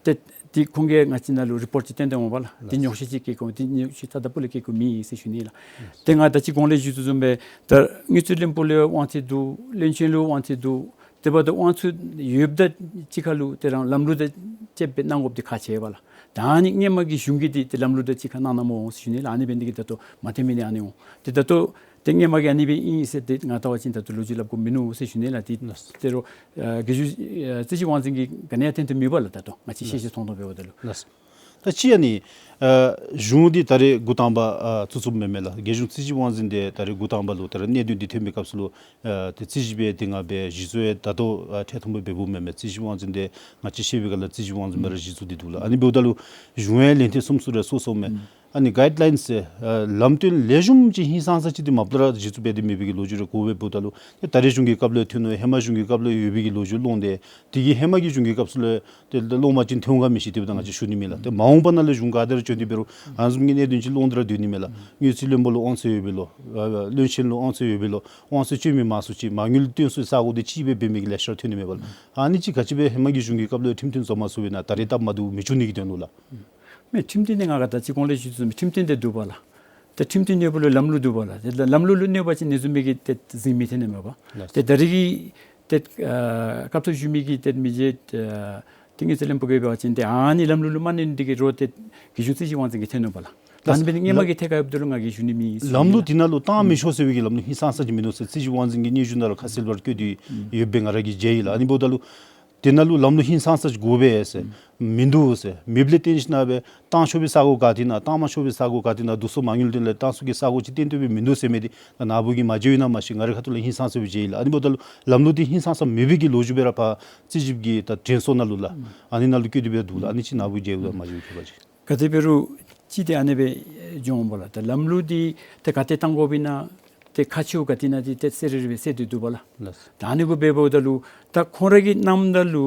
ཏེ་འདི་ཁོང་གིས་ང་བཅས་ནང་ལུ་རི་པོརཊ་ཅིག་བཏོན་ཏེ་འོང་པ་ལགས། འདི་ཉོགས་བཤད་ཅིག་བཀོད་དགོ། འདི་ཉོགས་བཤད་རྩ་དང་སྤུ་ལས་བཀོད་དགོཔ་མེད་ཟེར་ཞུ་ནི་ལགས། ཏེ་ང་ད་ཅི་གོང་ལས་ཞུ་དོ་བཟུམ་སྦེ་ད་དངུལ་རྩིས་བློན་པོ་ལུ་དབང་ཚད་འདུག། བློན་ཆེན་ལུ་དབང་ཚད་འདུག། དེ་འབདཝ་ད་དབང་ཚད་ཡོདཔ་དང་གཅིག་ཁར་ལུ་ཏེ་རང་ལམ་ལུགས་དང་བཅསཔ་སྦེ་གནང་དགོཔ་འདི་ཁག་ཆེ་བས་ལགས། ད་ཨ་ནི་སྔོན་མ་གི་གཞུང་གིས་འདི་ཏེ་ལམ་ལུགས་དང་གཅིག་ཁར་གནང་གནངམ་འོང་ཟེར་ཞུ་ནི་ལགས། ཨ་ནི་འབད་ནི་འདི་གིས་ད་ལྟོ་མ་འཐོན་མི་འདི་ཨ་ནི་འོང་། ཏེ་ད་ལྟོ་ཏེ་སྔོན་མ་གི་ཨ་ནི་སྦེ་ཨིན་ཟེར་ཏེ་ང་བལྟ་བ་ཅིན་ད་ལྟོ་ལོ་རྒྱུས་སླབ་དགོཔ་མིན་ནུག་ཟེར་ཞུ་ནི་ལགས། ཏེ་ལགས། ད་རུང་ཨ་རྒྱལ་གཞུང་ཨ་རྩིས་ཞིབ་དབང་འཛིན་གྱིས་ག་ནི་ཡང་འཐོན་འཐོནམ་མེད་པས་ལགས། ད་ལྟོ་ང་བཅས་ལགས། ཤེས་ཤེས་མཐོང་མཐོང་འབདཝ་ད་ལུ། ལགས། ད་ཅི་ཨ་ནི་ཨ་གཞུང་འདི་ད་རེས་འགོ་དང་པ་ཨ་བཙུགས་བཙུགསཔ་མེན་མས་ལགས། རྒྱལ་གཞུང་རྩིས་ཞིབ་དབང་འཛིན་འདི་ད་རེས་འགོ་དང་པ་ལུ་ད་རེས་གནད་དོན་འདི་ཐོན་པའི་སྐབས་སུ་ལུ་ཨ་ཏེ་རྩིས་ཞིབ་འབད་དེ་ང་འབད་གཞི་བཙུགས་ཡང་ད་ལྟོ་ཨ་འཕྲལ་ཐུང་པོ་འབདཝ་མེན་མས། རྩིས་ཞིབ་དབང་འཛིན་འདི་ང་བཅས་ཤེས་པའི་སྒང་ལས་རྩིས་ཞིབ་དབང་འཛིན་སྦེ་ར་གཞི་བཙུགས་ཏེ་འདུག་ལགས། ཨ་ནི་འབདཝ་ད་ལུ་གཞུང་ཡང་ལན་ཐེངས་གསུམ་གསུམ་རེ་སོང་སོངམ་མས། ཨ་ནི་གའིཌ་ལའིནསི་ཟེར་ཨ་ལམ་སྟོན་ལེགས་ཤོམ་ཅིག་ཧིང་སངས་ས་ཅིག་འདི་མ་པ་ལས་ར་གཞི་བཙུགས་འབད་དེ་མེད་པའི་གི་ལོ་རྒྱུས་རེ་གོཝ་འབདཝ་ད་ལུ་ཏེ་ད་རེས་གཞུང་གི་སྐབས་ལུ་ཐོན་ནུག། ཧེ་མ་གཞུང་གི་སྐབས་ལུ་ཡོད་པའི་གི་ལོ་རྒྱུས་སློང་སྟེ་དེ་གིས་ཧེ་མ་གི་གཞུང་གི་སྐབས་སུ་ལུ་ཏེ་སློང་པ་ཅིན་ཐོན་ག་མི་ཤེས། དེ་འབདཝ་ད་ང་བཅས་ཞུ་ནི་མེད་ལགས། ཏེ་མ་འོངས་པ་ནང་ལུ་གཞུང་ག་དེ་ར་བྱོན་ཏེ་འབད་རུང་ཨ་ནི་བཟུམ་གྱི་གནད་དོན་ཅིག་སློང་སྟེ་ར་སྡོད་ནི་མས་ལགས། དངུལ་རྩིས་བློན་པོ་ལུ་དབང་ཚད་ཡོད་པས་ལོ། ཨ་བློན་ཆེན་ལུ་དབང་ཚད་ཡོད་པས་ལོ། དབང་ཚད་སྤྱོད་མི་མང་སུ་ཅིག་མ་དངུལ་བཏོན་སའི་ས་སྒོ་འདི་གཅིག་སྦེ་འབད་མི་གི་ལེ་ཤ་ར་ཐོན་ནི་མས་པ་ལགས། ཨ་ནི་ཅིག་ག་ཅི་སྦེ་ཧེ་མ་གི་གཞུང་གི་སྐབས་ལུ་ཁྲིམས་མཐུན་བཟོ་མ་ཚུགས་པས་ན་ད་རེས་སྟབས་མ་བདེཝ་མི་འབྱུང་ནི་གི་དོན་ལུ་ལགས། མེན་ཁྲིམས་མཐུན་འདི་ང་ག་ད་ཅི་གོང་ལས་ཞུ་དོ་བཟུམ་ཁྲིམས་མཐུན་འདི་འདུག་པ་ལགས། ད་ཁྲིམས་མཐུན་ཡོདཔ་ལུ་ལམ་ལུགས་འདུག་པ་ལགས། ཏེ་ལམ་ལུགས་ལུ་གནོད་པ་ཅིན་ཨ་ནི་བཟུམ་མའི་གི་ཏེ་འཛིང་མི་ཐོན་ནི་མས་པ། ལགས། ཏེ་ད་རེས་ཀྱི་ཏེ་ཨ་སྐབས་ཐོག་བཞུགས་མི་གི་ཏེ་མི་རྗེ་ཨ་ཏེ་དངུལ་རྩིས་བློན་པོ་གིས་འབད་བ་ཅིན་ཏེ་ཨ་ནི་ལམ་ལུགས་ལུ་མ་གནས་ནི་འདི་གིས་རོགས་ཏེ་རྒྱལ་གཞུང་རྩིས་ཞིབ་དབང་འཛིན་གྱིས་ཐོན་ནུག་པ་ལགས། ད་ཨ་ནི་འབད་ནི་སྔོན་མ་གི་ཐད་ཁར་ཡོདཔ་ད་ལུ་ང་གིས་ཞུ་ནི་མེད་ཟེར་ཞུ་ནི་ལགས། ལམ་ལུགས་འདི་ནང་ལུ་བཏང་མི་ཆོག་ཟེར་བའི་གི་ལམ་ལུགས་ཧིང་སངས་ས་ཅིག་མིན་འདུག་ཟེར་རྩིས་ཞིབ་དབང་འཛིན་གྱི་སྙན་ཞུ་ནང་ལུ་ཁ་གསལ་སྦེ་ར་བཀོད་དེ་ཡོད་པའི་ང་ར་གིས་མཇལ་ཡི་ལགས། ཨ་ནི་འབདཝ་ད་ལུ་དེ་ནང་ལུ་ལམ་ལུགས་ཧིང་སངས་ས་ཅིག་དགོ་པས་ཟེར་མིན་འདུག་ཟེར། མེདཔ་ལས་བརྟེན་ཞིན་ན་སྦེ་བཏང་ཆོག་པའི་ས་སྒོ་ག་ཏེ་ན་བཏང་མ་ཆོག་པའི་ས་སྒོ་ག་ཏེ་ན་བསྡུ་གསོག་མ་དངུལ་དེ་ལས་བཏང་ས་གི་ས་སྒོ་ཅིག་གཏན་དུ་སྦེ་མིན་འདུག་ཟེར་མི་འདི་ད་ནཱ་བུ་གིས་མ་མཇལ་ཡི་ན་མ་ཤེས། ང་རའི་ཁ་ཐུག་ལས་ཧིང་སངས་ས་སྦེ་མཇལ་ཡི་ལགས། ཨ་ནི་འབདཝ་ད་ལུ་ལམ་ལུགས་འདི་ཧིང་སངས་ས་མེད་པའི་གི་ལོ་རྒྱུས་སྦེ་ར་ཕར་རྩིས་ཞིབ་ཀྱི་ད་དྲན་གསོ་ནང་ལུ་ལགས། ཨ་ནི་ནང་ལུ་བཀོད་དེ་སྦེ་འདུག་ལགས། ཨ་ནི་ཅིག་ནཱ་བུ་མཇལ་ཡི་ལགས། མ་མཇལ་བའི་ཁྱད་པར་ཅིག། ག་དེ་འབད་རུང་ཅིག་འདི་ཨ་ནི་སྦེ་འགྱོཝ་མས་པ་ལགས། ད་ལམ་ལུགས་འདི་ད་ག་ཏེ་བཏང་དགོཔ་ཨིན་ན་ཏེ་ཁག་ཆེཝ་ག་ཏེ་ན་འདི་ཏེ་གསལ་རི་རི་སྦེ་གསལ་ཏེ་འདུག་པ་ལགས། ལགས། ད་ཨ་ནི་གུ་འབད་འབདཝ་ད་ལུ་ད་ཁོང་ར་གིས་གནངམ་ད་ལུ་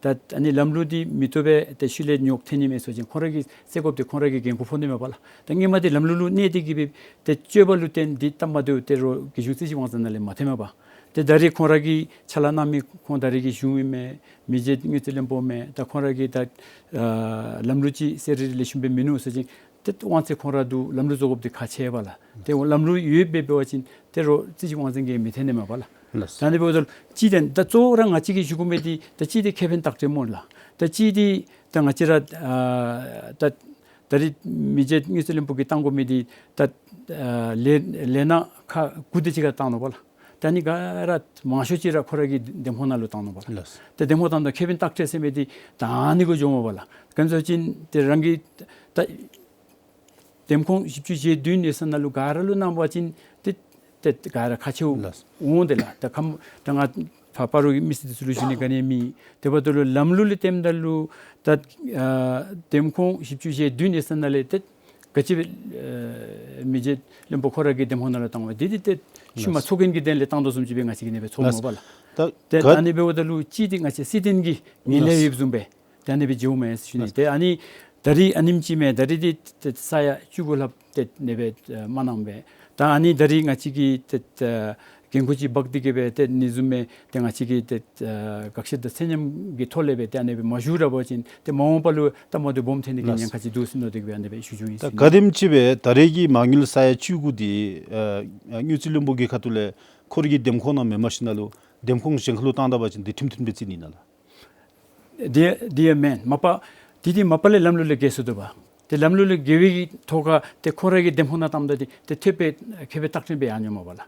ད་ཨ་ནི་ལམ་ལུགས་འདི་མི་བཏུབ་པས་ཏེ་ཤུལ་ལས་ཉོག་ཐོན་ནི་མས་ཟེར་བ་ཅིན་ཁོང་ར་གིས་སེལ་དགོཔ་འདི་ཁོང་ར་གི་འགན་ཁུར་ཕོག་ནི་མས་པ་ལགས། ད་སྔོན་མ་འདི་ལམ་ལུགས་ལུ་གནས་ཏེ་གིས་སྦེ་ཏེ་སྤྱོད་པ་ལུ་བརྟེན་འདི་སྟབས་མ་བདེཝ་ཏེ་རོགས་རྒྱལ་གཞུང་རྩིས་ཞིབ་དབང་འཛིན་ནང་ལས་མ་ཐོནམ་མས་པ། ཏེ་ད་རེས་ཁོང་ར་གིས་ཕྱག་ལཱ་གནང་མི་ཁོང་ད་རེས་ཀྱི་གཞུང་ཨིན་མས། མི་རྗེ་དངུལ་རྩིས་བློན་པོ་མས། ད་ཁོང་ར་གིས་ད་ཨ་ལམ་ལུགས་ཅིག་གསལ་རི་རི་ལེགས་ཤོམ་སྦེ་མིན་འདུག་ཟེར་བ་ཅིན་ཏེ་དབང་ཚད་ཁོང་ར་འདུག། ལམ་ལུགས་བཟོ་དགོཔ་འདི་ཁག་ཆེ་བས་ལགས། ཏེ་ལམ་ལུགས་ཡོདཔ་སྦེ་འབད་བ་ཅིན་ཏེ་རོགས་རྩིས་ཞིབ་དབང་འཛིན་གྱིས་མི་ཐོན་ནི་མས་པ་ལགས། ལགས། ད་ཨ་ནི་འབདཝ་ད་ལུ་ཅིག་ཏེ་ད་གཙོ་བོ་ར་ང་བཅས་ཀྱིས་ཞུ་དགོ་མི་འདི་ད་ཅིག་འདི་ཁེ་ཕན་ལྟག་སྤྲོད་སྨོ་ལགས། ད་ཅིག་འདི་ད་ང་བཅས་ར་ཨ་ད་ད་རེས་མི་རྗེ་དངུལ་རྩིས་བློན་པོ་གིས་བཏང་དགོ་མི་འདི་ད་ཨ་ལས་ལས་སྣ་ཁག་དགུ་དེ་ཅིག་ཁར་བཏང་ནུག་པ་ལགས། ད་ཨ་ནི་ག་ར་མང་ཤོས་ཅིག་ར་ཁོ་ར་གི་འདེམས་ཁོངས་ནང་ལུ་བཏང་ནུག་པ་ལགས། ལགས། ཏེ་འདེམས་ཁོངས་བཏངམ་ད་ཁེ་ཕན་ལྟག་སྤྲོད་ཟེར་མི་འདི་ད་ཨ་ནི་གུ་འགྱོཝ་མས་པ་ལགས། ག་ཅི་ཟེར་བ་ཅིན་ཏེ་རང་གི་ད་འདེམས་ཁོངས་བཞི་བཅུ་ཞེ་བདུན་ཡོད་ས་ནང་ལུ་ག་ར་ལུ་གནང་བ་ཅིན་ཏེ་ཏེ་ག་ར་ཁག་ཆེཝ་ལགས། འོང་། དེ་ལགས་ད་ཁམས་ད་ང་ཕར་སྤ་རོ་གི་མི་སེར་འདི་ཚུ་ལུ་ཞུ་ནི་ག་ནི་མེད། དེ་འབདཝ་ད་ལུ་ལམ་ལུགས་ལུ་བལྟཝ་ད་ལུ་ད་ཨ་འདེམས་ཁོངས་བཞི་བཅུ་ཞེ་བདུན་ཡོད་ས་ནང་ལས་ཏེ་ག་ཅི་སྦེ་ཨ་མི་རྗེ་བློན་པོ་ཁོ་ར་གི་འདེམས་ཁོངས་ནང་ལུ་བཏང་བ་འདི་འདི་ཏེ་ཤུལ་མ་ལགས། ཚོགས་རྒྱན་གྱི་དོན་ལས་བཏང་དོ་བཟུམ་ཅིག་སྦེ་ང་བཅས་ཀྱིས་ཨ་ནི་སྦེ་ཚོརཝ་མས་པ་ལགས། ད་ཏེ་ག་ཨ་ནི་འབདཝ་ད་ལུ་ཅིག་འདི་ང་བཅས་སྲིད་དོན་གྱི་ངན་ལན་ལགས། ཡོདཔ་བཟུམ་སྦེ་ཏེ་ཨ་ནི་སྦེ་འགྱོཝ་མས་ཟེར་ཞུ་ནི། ལགས། ཏེ་ཨ་ནི་ད་རེས་ཨ་ནེམ་ཅིག་མས། ད་རེས་འདི་ཏེ་ས་ཡ་བཅུ་དགུ་ལྷགཔ་ཏེ་ཨ་ནི་སྦེ་ཨ་མ་གནངམ་སྦེ། ད་ཨ་ནི་ད་རེས་ང་བཅས་ཀྱིས་ཏེ་ཨ་འགན་ཁུར་ཅིག་འབག་སྟེ་གིས་སྦེ་ཏེ་ཨ་ནི་བཟུམ་མའི་ཏེ་ང་བཅས་ཀྱིས་ཏེ་ཨ་བཀག་ཆ་དང་ཚད་མཉམ་གྱི་ཐོག་ལས་སྦེ་ཏེ་ཨ་ནི་སྦེ་མ་ཞུ་ར་འབད་བ་ཅིན་ཏེ་མ་འོངས་པ་ལུ་སྟབས་མ་བདེཝ་སྦོམ་ཐོན་ནི་གི་ལགས། ཉེན་ཁ་ཅིག་འདུག་ཟེར་མནོ་སྟེ་གིས་སྦེ་ཨ་ནི་སྦེ་ཞུ་ཞུཝ་ཨིན་ཟེར་ཞུ་ནི། ད་ག་དེམ་ཅིག་སྦེ་ད་རེས་ཀྱི་མ་དངུལ་ས་ཡ་བཅུ་དགུ་འདི་ཨ་དངུལ་རྩིས་བློན་པོ་གི་ཁ་ཐུག་ལས་ཁོ་རའི་གི་འདེམས་ཁོངས་ནང་མེནམ་ཞིན་ན་ལུ་འདེམས་ཁོངས་གཞན་ཁར་ལུ་བཏང་ད་པ་ཅིན་འདི་ཁྲིམས་མཐུན་སྦེ་རྩིས་ནི་ཨིན་ན་ལགས། འདི་འདི་ཡང་མེན། མ་པ་འདི་འདི་མ་པ་ལས་ལམ་ལུགས་ལས་འགལ་སོ་འདུག་པ། ཏེ་ལམ་ལུགས་ལས་འགལ་བའི་གི་ཐོག་ཁར་ཏེ་ཁོ་རའི་གི་འདེམས་ཁོངས་ནང་བཏངམ་ད་འདི་ཏེ་ཐེབས་སྦེ་ཁེ་ཕན་ལྟག་སྤྲོད་སྦེ་ཡར་འགྱོཝ་མས་པ་ལགས།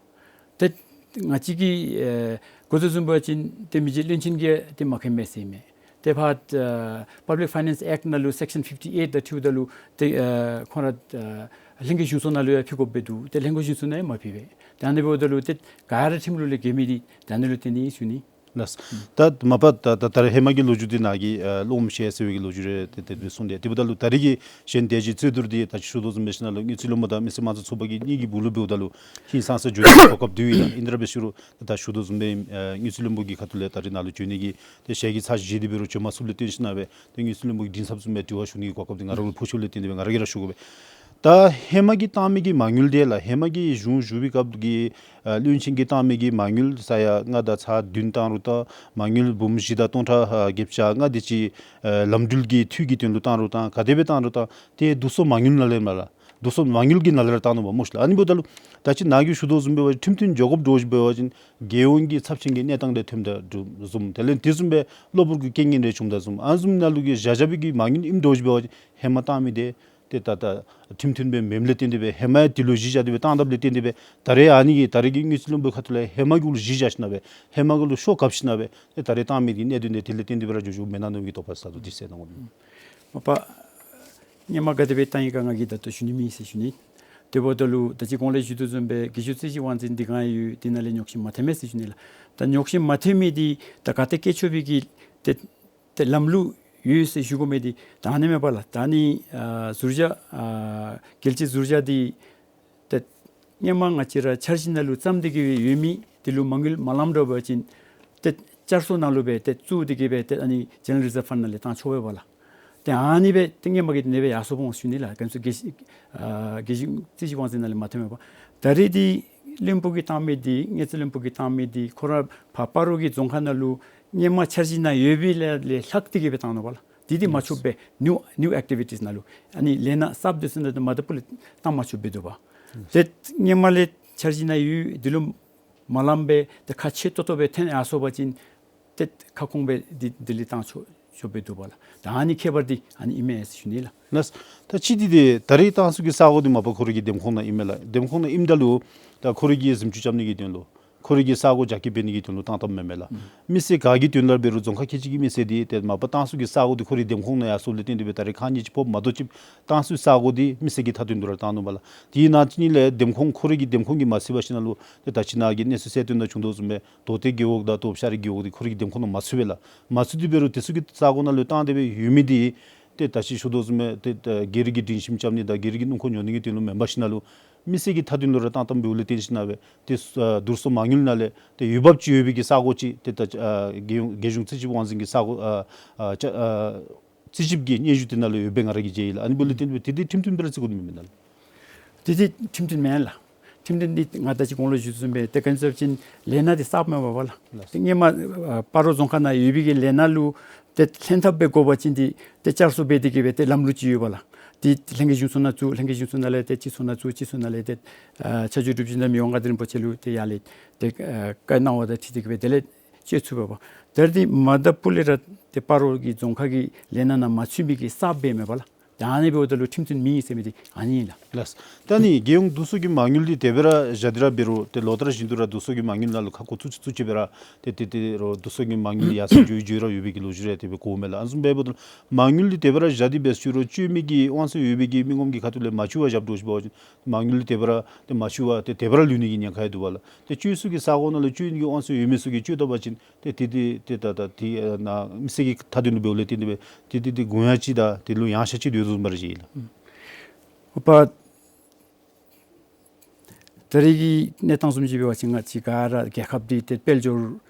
ཏེ་ང་བཅས་ཀྱིས་ཨེ་གོ་དོ་བཟུམ་འབད་བ་ཅིན་ཏེ་མི་རྗེ་བློན་ཆེན་གྱིས་ཏེ་མ་མཁྱེནམ་མས་ཟེར་མས། ཏེ་ཕར་ཨེ་Public Finance Act ནང་ལུ་Section fifty eight དང་འཁྲིལཝ་ད་ལུ་ཏེ་ཨེ་ཁོང་ར་ཨེ་ལྷན་རྒྱས་གཞུང་ཚོགས་ནང་ལུ་ཡང་ཕུལ་དགོཔ་སྦེ་འདུག། ཏེ་ལྷན་རྒྱས་གཞུང་ཚོགས་ནང་ཡང་མ་ཕུལ་བས། ཏེ་ཨ་ནི་འབདཝ་ད་ལུ་ཏེ་ག་ར་ཁྲིམས་ལུགས་ལས་འགལ་མི་འདི་ད་ཨ་ནི་ལུ་བརྟེན་ཏེ་ཨིན་ཟེར་ཞུ་ནི། ལགས། ད་མ་པ་ད་ད་ད་རེས་ཧེ་མ་གི་ལོ་རྒྱུས་འདི་ནཱ་གིས་ཨ་སླབ་མི་ཤེས་ཟེར་བའི་གི་ལོ་རྒྱུས་རེ་ཏེ་དེ་སྦེ་གསུངས་ཏེ། དེ་འབདཝ་ད་ལུ་ད་རེས་ཀྱི་གཞན་དེ་ཅིག་རྩོད་བསྡུར་འདི་ད་ཅི་ཞུ་དོ་བཟུམ་འབད་ཞིན་ན་ལུ་དངུལ་རྩིས་བློན་པོ་དང་མི་སེར་དམངས་གཙོའི་ཚོགས་པ་གི་གཉིས་ཀྱི་སྦུག་ལུ་འབདཝ་ད་ལུ་ཧིང་སངས་ས་འགྱོ་ནི་གོ་སྐབས་འདི་ཡོད་ལགས། ཨིན་ཏེ་ར་འབད་ཞུ་རུང་ད་ཞུ་དོ་བཟུམ་སྦེ་ཨ་དངུལ་རྩིས་བློན་པོ་གི་ཁ་ཐུག་ལས་ད་རེས་ནཱ་ལུ་འབྱོན་ནི་གི་ཏེ་ཞལ་གྱིས་ཚར་བཞེས་ཏེ་འབད་རུང་འབྱོན་མ་ཚུགསཔ་ལས་བརྟེན་ཞིན་ན་སྦེ་ཏེ་དངུལ་རྩིས་བློན་པོ་གི་མགྲིན་ཚབ་བཟུམ་སྦེ་དྲི་བ་ཞུ་ནི་གི་གོ་སྐབས་འདི་ང་ར་ལུ་ཕོག་ཞུཝ་ལས་བརྟེན་ཏེ་སྦེ་ང་ར་གིས་ར་ཞུ་དགོ་པས། ད་ཧེ་མ་གི་བཏང་མི་གི་མ་དངུལ་འདི་ལགས་ཧེ་མ་གི་གཞུང་བཞུགས་པའི་སྐབས་ཀྱི་ཨ་བློན་ཆེན་གྱིས་བཏང་མི་གི་མ་དངུལ་ས་ཡ་ལྔ་དང་ཚག་བདུན་བཏང་རུང་བཏང་མ་དངུལ་འབུམ་བཞི་དང་སྟོང་ཕྲག་ཨ་བརྒྱད་ཅུ་གྱ་ལྔ་དེ་ཅིག་ཨ་ལམ་འགྲུལ་གྱི་འཐུས་ཀྱི་དོན་ལུ་བཏང་རུང་བཏང་ག་དེ་སྦེ་བཏང་རུང་བཏང་ཏེ་བསྡུ་གསོག་མ་དངུལ་ནང་ལས་མས་ལགས། བསྡུ་གསོག་མ་དངུལ་གྱི་ནང་ལས་ར་བཏང་ནུག་པ་སྨོ་ཤི་ལགས། ཨ་ནི་འབདཝ་ད་ལུ་ད་ཅི་ནཱ་གིས་ཞུ་དོ་བཟུམ་འབད་བ་ཅིན་ཁྲིམས་མཐུན་འགྱོ་དགོཔ་འདྲཝ་ཅིག་འབད་བ་ཅིན་རྒྱལ་ཡོངས་ཀྱི་ཚབས་ཆེན་གྱི་གནས་སྟངས་དེ་ཐོནམ་ད་བཟུམ། དེ་ལས་དེ་བཟུམ་སྦེ་གློ་བུར་གྱི་རྐྱེན་ངན་རེ་བྱུངམ་ད་བཟུམ། ཨ་ནི་བཟུམ་ནང་ལུ་གི་བཞག་བཞག་པའི་གི་མ་དངུལ་ཨིནམ་འདྲཝ་ཅིག་འབད་བ་ཅིན་ཧེ་མ་བཏང་མི་དེ་ཏེ་ད་ད་ཁྲིམས་མཐུན་སྦེ་མེནམ་ལས་བརྟེན་ཏེ་སྦེ་ཧེ་མ་ཡང་དེ་ལུ་གཞི་བཞག་སྟེ་སྦེ་བཏང་དཔ་ལས་བརྟེན་ཏེ་སྦེ་ད་རེས་ཨ་ནི་གི་ད་རེས་ཀྱི་དངུལ་རྩིས་བློན་པོའི་ཁ་ཐུག་ལས་ཧེ་མ་གི་ལུ་གཞི་བཞག་ཞིནམ་སྦེ་ཧེ་མ་གི་ལུ་ཤོ་བཀབ་ཞིནམ་སྦེ་ཏེ་ད་རེས་བཏང་མི་གི་གནད་དོན་དེ་དེ་ལས་བརྟེན་ཏེ་སྦེ་ར་འགྱོ་འགྱོཝ་མེན་ན་མནོ་བའི་དོགས་པ་ཟ་དོ། དེ་ཟེར་གནང་དགོ། མ་པ་སྔོན་མ་ག་དེ་སྦེ་བཏང་ཡི་ག་ང་གིས་ད་ལྟོ་ཞུ་ནི་མེད་ཟེར་ཞུ་ནི། དེ་འབདཝ་ད་ལུ་ད་ཅི་གོང་ལས་ཞུ་དོ་བཟུམ་སྦེ་རྒྱལ་གཞུང་རྩིས་ཞིབ་དབང་འཛིན་འདི་ག་ཡོད་འདི་ནང་ལས་ཉོགས་བཤད་མ་ཐོནམ་མས་ཟེར་ཞུ་ནི་ལགས། ད་ཉོགས་བཤད་མ་ཐོན་མི་འདི་ད་ག་ཏེ་བཀལ་ཆོག་པའི་གི་ཏེ་ཏེ་ལམ་ལུགས་ཡོད་ཟེར་ཞུ་དགོ་མི་འདི་ད་ཨ་ནི་མས་པ་ལགས། ད་ཨ་ནི་ཨ་ཟུར་བཞག་ཨ་གལ་ཆེ་ཟུར་བཞག་འདི་ཏེ་སྔོན་མ་ང་བཅས་ར་འཆར་གཞི་ནང་ལུ་བརྩམས་ཏེ་གི་སྦེ་ཡོད་མི་འདི་ལུ་མ་དངུལ་མ་ལངམ་འདྲཝ་འབད་བ་ཅིན་ཏེ་བསྐྱར་གསོ་ནང་ལུ་སྦེ་ཏེ་བཙུགས་ཏེ་གི་སྦེ་ཏེ་ཨ་ནི་General Reserve Fund ནང་ལས་བཏང་ཆོག་པས་པ་ལགས། ཏེ་ཨ་ནི་སྦེ་ཏེ་སྔོན་མ་གི་ནང་སྦེ་ཡར་སོང་པས་ཟེར་ཞུ་ནི་ལགས། ག་ཅི་རྒྱལ་ཨ་རྒྱལ་གཞུང་རྩིས་ཞིབ་དབང་འཛིན་ནང་ལས་མ་ཐོནམ་མས་པ། ད་རེས་འདི་བློན་པོ་གིས་བཏང་མི་འདི་དངུལ་རྩིས་བློན་པོ་གིས་བཏང་མི་འདི་ཁོ་ར་ཕར་སྤ་རོ་གི་རྫོང་ཁག་ནང་ལུ་སྔོན་མ་འཆར་གཞི་ནང་ཡོད་པའི་ལས་ལས་ལྷག་སྟེ་གི་སྦེ་བཏང་ནུག་པ་ལགས། འདི་འདི་མ་ཆོགཔ་སྦེ་new new activities ནང་ལུ་ཨ་ནི་ལས་སྣ་གསརཔ་འདི་ཚུ་ནང་ལུ་མ་ད་པུ་ལས་བཏང་མ་ཆོགཔ་སྦེ་འདུག་པ། ཏེ་སྔོན་མ་ལས་འཆར་གཞི་ནང་ཡོད་འདི་ལུ་མ་ལངམ་སྦེ་ཏེ་ཁག་ཆེ་ཏོག་ཏོ་སྦེ་ཐོན་ཡར་སོང་པ་ཅིན་ཏེ་ཁ་སྐོང་སྦེ་འདི་འདི་ལས་བཏང་ཆོག་ཆོགཔ་སྦེ་འདུག་པ་ལགས། ད་ཨ་ནི་ཁྱད་པར་འདི་ཨ་ནི་ཨིན་མས་ཟེར་ཞུ་ནི་ལགས། ལགས། ད་ཅི་འདི་ཏེ་ད་རེས་བཏང་ས་གི་ས་གོ་འདི་མ་པ་ཁོ་རའི་གི་འདེམས་ཁོངས་ནང་ཨིན་མས་ལགས། འདེམས་ཁོངས་ནང་ཨིནམ་ད་ལུ་ད་ཁོ་རའི་གི་གཟིམ་ཅུང་རྐྱབ་ནི་གི་དོན་ལུ་ཁོ་རའི་གི་ས་གོ་རྒྱ་སྐྱེད་འབད་ནི་གི་དོན་ལུ་བཏང་བཏངམ་མེན་མས་ལགས། མི་སེར་ག་གི་དོན་ལུ་འབད་རུང་རྫོང་ཁག་ཁལ་གཅིག་གི་མི་སེར་འདི་ཏེ་མ་པ་བཏང་ས་གི་ས་གོ་འདི་ཁོ་རའི་འདེམས་ཁོངས་ནང་ཡར་སོངམ་ལས་བརྟེན་ཏེ་སྦེ་ད་རེས་ཁག་གཉིས་ཅིག་ཕོགཔ་མ་གཏོགས་ཅིག་བཏང་ས་གི་ས་གོ་འདི་མི་སེར་གྱི་མཐའ་དོན་ལུ་ར་བཏང་ནུག་པ་ལགས། དེའི་ནང་ཅིག་ནི་ལས་འདེམས་ཁོངས་ཁོ་རའི་གི་འདེམས་ཁོངས་ཀྱིས་མ་ཚུད་པ་ཅིག་ནང་ལུ་ཏེ་ད་ཅི་ནཱ་གི་གནས་ཚུལ་གསལ་སྟོན་ནང་བྱུང་དོ་བཟུམ་སྦེ་དོ་ཏེ་རྒེད་འོག་དང་དོ་ཤར་རི་རྒེད་འོག་འདི་ཁོ་རའི་གི་འདེམས་ཁོངས་ནང་མ་ཚུད་པས་ལགས། མ་ཚུད་དེ་འབད་རུང་དེ་ཚུ་གི་ས་གོ་ནང་ལུ་བཏང་སྟེ་སྦེ་ཡོད་མི་འདི་ཏེ་ད་ཅི་ཞུ་དོ་བཟུམ་སྦེ་ཏེ་ད་སྒེར་གྱི་སྒྲིང་ཁྱིམ་རྐྱབ་ནི་དང་སྒེར་གྱི་སྣུམ་འཁོར་ཉོ་ནི་གི་དོན་ལུ་མེན་པར་ཞིན་ན་ལུ་མི་སེར་གྱི་མཐའ་དོན་ལུ་ར་བཏང་བཏངམ་འབདཝ་ལས་བརྟེན་ཞིན་ན་སྦེ་ཏེ་ཨ་བསྡུ་གསོག་མ་དངུལ་ནང་ལས་ཏེ་འོས་འབབ་ཅིག་ཡོད་པའི་གི་ས་གོ་ཅིག་ཏེ་ད་ཨ་རྒྱལ་ཡོངས་རྒྱལ་གཞུང་རྩིས་ཞིབ་དབང་འཛིན་གྱི་ས་གོ་ཨ་ཨ་ཅ་ཨ་རྩིས་ཞིབ་ཀྱི་སྙན་ཞུ་དེ་ནང་ལུ་ཡོདཔ་སྦེ་ང་ར་གིས་མཇལ་ཡི་ལགས། ཨ་ནི་འབདཝ་ལས་བརྟེན་སྦེ་ཏེ་འདི་ཁྲིམས་མཐུན་སྦེ་ར་བརྩི་དགོ་ནི་མེན་ན་ལགས། ཏེ་འདི་ཁྲིམས་མཐུན་མེན་ལགས། ཁྲིམས་མཐུན་འདི་ང་ད་ཅི་གོང་ལུ་ཞུ་དོ་བཟུམ་སྦེ་ཏེ་ག་ཅི་ཟེར་བ་ཅིན་ལས་སྣ་འདི་གསརཔ་མས་པ་ལགས། ཏེ་སྔོན་མ་ཨ་སྤ་རོ་རྫོང་ཁག་ནང་ཡོད་པའི་གི་ལས་སྣ་ལུ་ཏེ་ལྷན་ཐབས་སྦེ་དགོ་པ་ཅིན་འདི་ཏེ་བསྐྱར་གསོ་འབད་དེ་གི་སྦེ་ཏེ་ལམ་ལུགས་ཅིག་ཡོད་པ་ལགས། ཏེ་ལྷན་རྒྱས་གཞུང་ཚོགས་ནང་བཙུགས། ལྷན་རྒྱས་གཞུང་ཚོགས་ནང་ལས་ཏེ་སྤྱི་ཚོགས་ནང་བཙུགས། སྤྱི་ཚོགས་ནང་ལས་ཏེ་ཨ་ཕྱག་ཞུ་སྒྲུབ་སྦྱིན་དང་མི་དབང་མངའ་བདག་རིན་པོ་ཆེ་ལུ་ཏེ་ཡར་ལས་ཏེ་ཨ་བཀའ་གནང་བ་དང་འཁྲིལ་ཏེ་གི་སྦེ་དེ་ལས་སྤྱོད་ཚུགས་པས་པ། ད་འདི་མ་ད་པུ་ལས་ར་ཏེ་སྤ་རོ་གི་རྫོང་ཁག་གི་ལས་སྣ་ནང་མ་ཚུད་པའི་གི་གསརཔ་སྦེ་མས་པ་ལགས། ད་ཨ་ནི་འབདཝ་ད་ལུ་ཁྲིམས་མཐུན་མེད་ཟེར་མི་འདི་ཨ་ནི་ཨིན་ལགས། ལགས། ད་ནི་རྒྱལ་ཡོངས་བསྡུ་གསོག་གི་མ་དངུལ་འདི་དེ་སྦེ་ར་བཞག་སྟེ་ར་འབད་རུང་ཏེ་ལོ་ལྟར་བཞིན་དུ་ར་བསྡུ་གསོག་གི་མ་དངུལ་ནང་ལུ་ཁ་སྐོང་བཙུགས་ཅི་བཙུགས་ཅི་སྦེ་ར་ཏེ་ཏེ་ཏེ་རོགས་བསྡུ་གསོག་གི་མ་དངུལ་ཡར་སེང་འགྱོ་འགྱོ་ར་ཡོད་པའི་གི་ལོ་རྒྱུས་རེ་དེ་སྦེ་གོཝ་མས་ལགས། ཨ་ནི་བཟུམ་འབདཝ་ད་ལུ་མ་དངུལ་འདི་དེ་སྦེ་ར་བཞག་སྟེ་འབད་རུང་སྤྱོད་མི་གི་དབང་ཚད་ཡོད་པའི་གི་མི་ངོམ་གྱི་ཁ་ཐུག་ལས་མ་བཅོལ་བར་བཞག་དོ་ཞུ་བ་ཅིན་མ་དངུལ་འདི་དེ་སྦེ་ར་ཏེ་མ་བཅོལ་བར་ཏེ་དེ་སྦེ་ར་ལུས་ནི་གི་ཉེན་ཁ་ཡང་འདུག་པ་ལགས། ཏེ་བཅོལ་ས་གི་ས་གོ་ནང་ལུ་བཅོལ་ནི་གི་དབང་ཚད་ཡོད་མི་ཚུ་གིས་བཅོལ་ད་པ་ཅིན་ཏེ་ཏེ་ཏེ་ཏེ་ད་ད་ཏེ་ཨ་ནཱ་མི་སེར་གྱི་མཐའ་དོན་ལུ་འབདཝ་ལས་བརྟེན་ཏེ་སྦེ་ཏེ་ཏེ་ཏེ་དགོངས་ཡངས་ཅིག་དང་དེ་ལུ་ཡངས་ཤ་ཅིག་ཡོད་དོ་བཟུམ་སྦེ་ར་མཇལ་ཡི་ལགས། ཨོ་པ་ད་རེས་ཀྱི་གནས་སྟངས་བཟུམ་ཅིག་འབད་བ་ཅིན་ང་བཅས་ག་ར་རྒྱལ་ཁབ་འདི་ཏེ་དཔལ་འབྱོར་